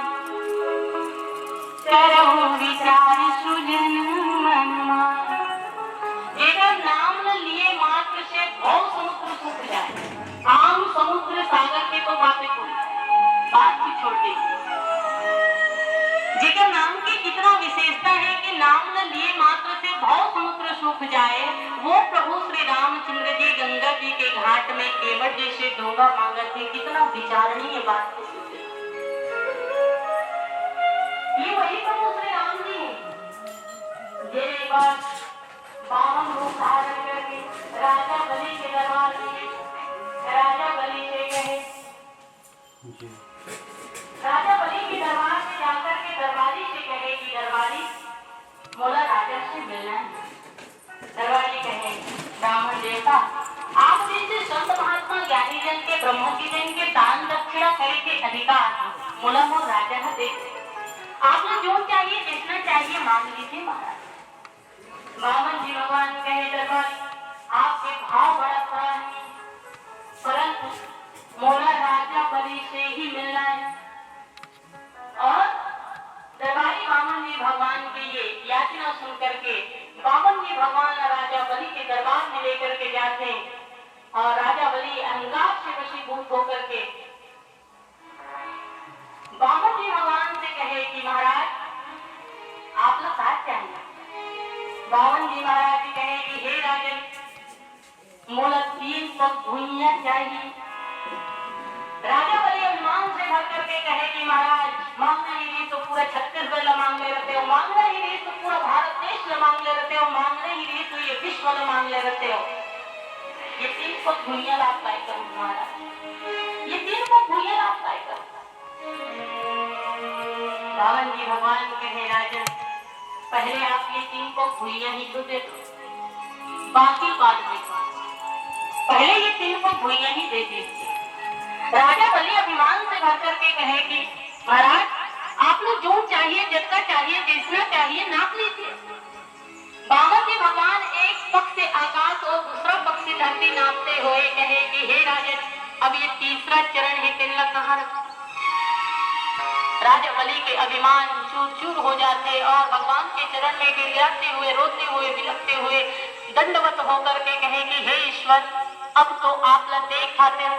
करहु विचार सुजन मन माय।" जेकर नाम ल लिए मात्र से भव समुद्र सूख जाए। आम समुद्र सागर के तो बातें कोई बात ही छोड़ दे। जेकर नाम के इतना विशेषता है कि नाम ल लिए मात्र से भव समुद्र सूख जाए, वो प्रभु श्री रामचंद्र जी गंगा जी के घाट में केवट जैसे डोंगा मांगत हे। कितना विचारणीय बात है। ये वही प्रभु श्री राम जी हैं, जे एक बार बामन रूप धारण करके राजा बलि के दरबार में, राजा बलि से कहे, जी। राजा बलि के दरबार में जाकर के दरबारी से कहे कि दरबारी, मोला राजा से मिलना है। दरबारी कहे, "ब्राह्मण देवता, आप जैसे संत महात्मा ज्ञानी जन के, ब्रह्मज्ञ जन के दान दक्षिणा करे के अधिकार मोला मोर राजा ह दे। आप ला जो चाहिए, जैसना चाहिए, मांग लीजिए महाराज।" बामन जी भगवान कहे, "दरबारी, आपके भाव बड़ा खरा है, परंतु मोला राजा बलि से ही मिलना है।" और दरबारी बामन जी भगवान की ये याचना सुन करके बामन और राजा बलि अहंकार से वशीभूत होकर के बामन जी भगवान से कहे कि महाराज, आप लोग का चाहिए? बामन जी महाराज जी कहे कि हे राजन, मोला तीन पग भुइयां चाहिए। राजा बलि अभिमान से भर करके कहे कि महाराज, मांगना ही नहीं तो पूरा छत्तीसगढ़ ला मांग ले रहते हो, मांगना ही नहीं तो पूरा भारत देश ला मांग ले रहते हो, मांगना ही नहीं तो ये विश्व ला मांग ले रहते हो। ये तीन पग भुइयां ला आप काय करो महाराज, ये तीन पग भुइयां ला आप काय करो? बामन जी भगवान कहे, राजन, पहले आप ये तीन पग भुइयां ही तो दे दो, बाकी बाद में। पहले ये तीन पग भुइयां ही दे दीजिए। राजा बलि अभिमान से भर करके कहे कि महाराज, आप लोग जो चाहिए, जितना चाहिए, जितना चाहिए, नाप लीजिए। बामन जी भगवान एक पग से आकाश और दूसरा पग से धरती नापते हुए कहे कि हे राजन, अब ये तीसरा चरण है, तेन ला कहाँ रखूं? राजा बलि के अभिमान चूर चूर हो जाते और भगवान के चरण में गिड़गिड़ाते हुए, रोते हुए, बिलखते हुए दंडवत होकर के कहे कि हे ईश्वर, अब तो आप ला देख खातिर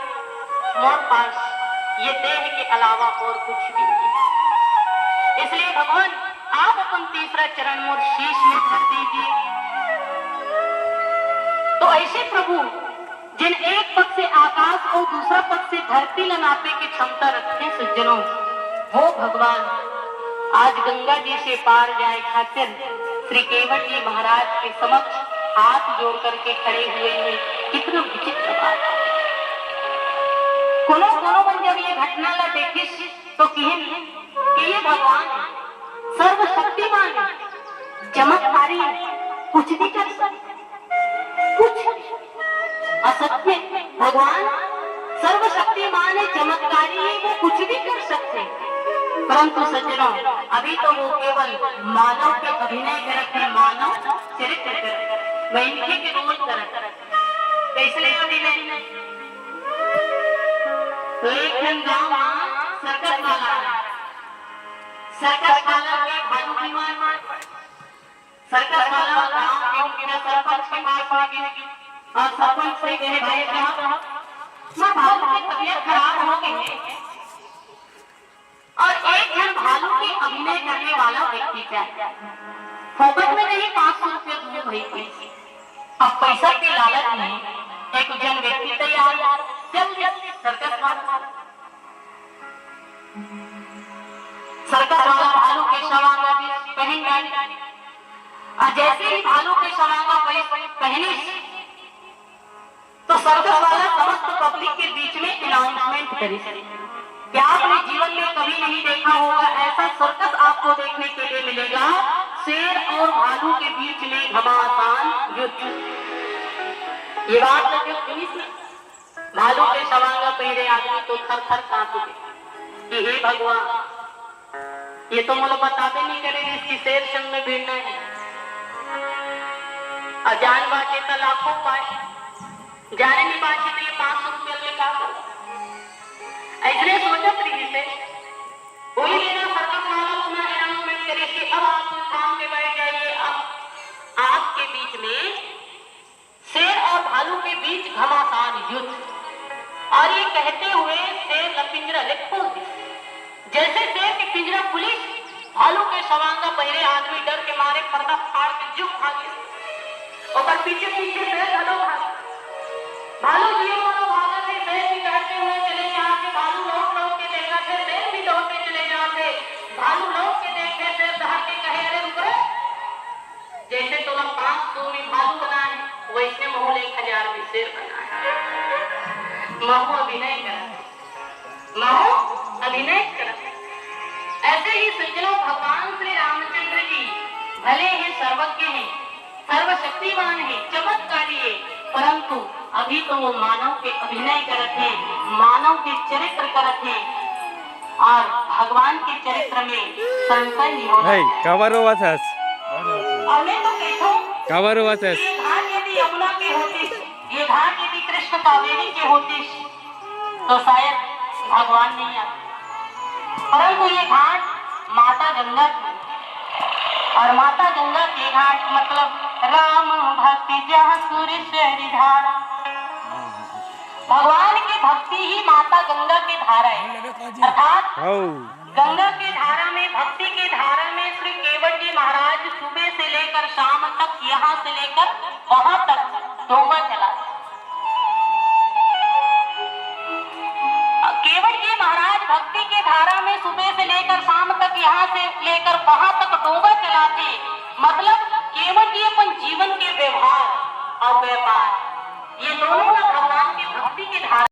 मोर पास ये देह के अलावा और कुछ भी नहीं है। इसलिए भगवान, आप अपन तीसरा चरण मोर शीश में धर दीजिए। तो ऐसे प्रभु, जिन एक पग से आकाश और दूसरा पग से धरती ला नापे के क्षमता रखते सज्जनों, वो भगवान आज गंगा जी से पार जाए खातिर श्री केवट जी महाराज के समक्ष हाथ जोड़ करके खड़े हुए हैं। कितना विचित्र बात है। कोनो कोनो मन जब ये घटना ला देखिस तो किहिन कि ये भगवान सर्वशक्तिमान, चमत्कारी, कुछ भी कर सकते, कुछ असत्य। भगवान सर्वशक्तिमान है, चमत्कारी है, वो कुछ भी कर सकते हैं। परंतु सज्जनों, अभी तो वो केवल मानव के अभिनय करत हे, मानव चरित्र करत हे, वैंखे के रोल करत हे। कैसने अभिनय? एक ठन गांव म सर्कस वाला, सर्कस वाला के भालू बीमार, सर्कस वाला गांव के उनके सरपंच के पास में गए और सरपंच से कहे, भाई साहब, मैं भालू की तबीयत खराब हो गई है और एक ठन भालू के अभिनय करने वाला व्यक्ति चाहिए। फोकट में नहीं, पाँच सौ रुपया दूं भाई, पैसे। अब पैसा के लालच में एक जन व्यक्ति तैयार, चल दिया सर्कस वाला। सर्कस वाला भालू के सवांगा भी पहन डाली। और जैसे ही भालू के सवांगा पहन, पहनी, तो सर्कस वाला समस्त पब्लिक के बीच में अनाउंसमेंट करी कि आपने जीवन में कभी नहीं देखा होगा, ऐसा सर्कस आपको देखने के लिए मिलेगा। शेर और भालू के बीच में घमासान युद्ध। ये बात जब सुनी थी, भालू के सवांगा पहिरे आदमी तो थर थर कांप उठे कि हे भगवान, ये तो मोला बताबे नहीं करे रिहिस कि शेर संग में भिड़ना है। अउ जान बांचे त लाखों पाए, जाने नहीं बांचे त ये पाँच सौ रुपया ले का करबो? अइसने सोचत रिहिस हे। वही बेरा सर्कस वाला अपना अनाउंसमेंट करे कि अब आप लोग थाम के बैठ जाइए, अब आपके बीच में शेर और भालू के बीच घमासान युद्ध। और ये कहते हुए शेर ला पिंजरा ले खोल दे। जैसे शेर के पिंजरा खुलिस, भालू के सवांगा पहिरे आदमी डर के मारे पर्दा फाड़ के जुग भागे। ओकर पीछे पीछे शेर घलो भागे। भालू जियो मारो भागत हे, शेर भी डरते हुए चले जात हे। भालू लौट लौट के देखत हे, शेर भी लौट के चले जात हे। भालू लौट के देखे, शेर डहर के कहे, अरे रुक रे, जैसे तोला पाँच सौ में भालू बनाए, वैसने महू ल एक हजार में शेर बनाए। महू अभिनय करत हे, महू अभिनय करत हे। ऐसे ही सज्जनों, भगवान श्री रामचंद्र जी भले ही सर्वज्ञ हैं, सर्वशक्तिमान हैं, चमत्कारी हैं, परंतु अभी तो वो मानव के अभिनय करत हे, मानव के चरित्र करत हे। और भगवान के चरित्र में संशय नहीं होना चाहिए। काबर रोवत हस? और मैं तो कहता हूँ, काबर रोवत हस? ये घाट यदि यमुना के होतिस, ये घाट यदि कृष्ण कावेरी के होतिस, तो शायद भगवान नहीं आते। परंतु ये घाट माता गंगा की, और माता गंगा के घाट मतलब राम भक्ति जहाँ सुर सरिधारा। भगवान के भक्ति ही माता गंगा के धारा है। अर्थात गंगा के धारा में, भक्ति के धारा में श्री केवट जी महाराज सुबह से लेकर शाम तक, यहाँ से लेकर वहां तक डोंगा चला। केवट जी महाराज भक्ति के धारा में सुबह से लेकर शाम तक, यहाँ से लेकर वहां तक डोंगा चलाते। मतलब केवट जी अपन जीवन के व्यवहार और व्यापार, ये दोनों ना भगवान के भक्ति के धारा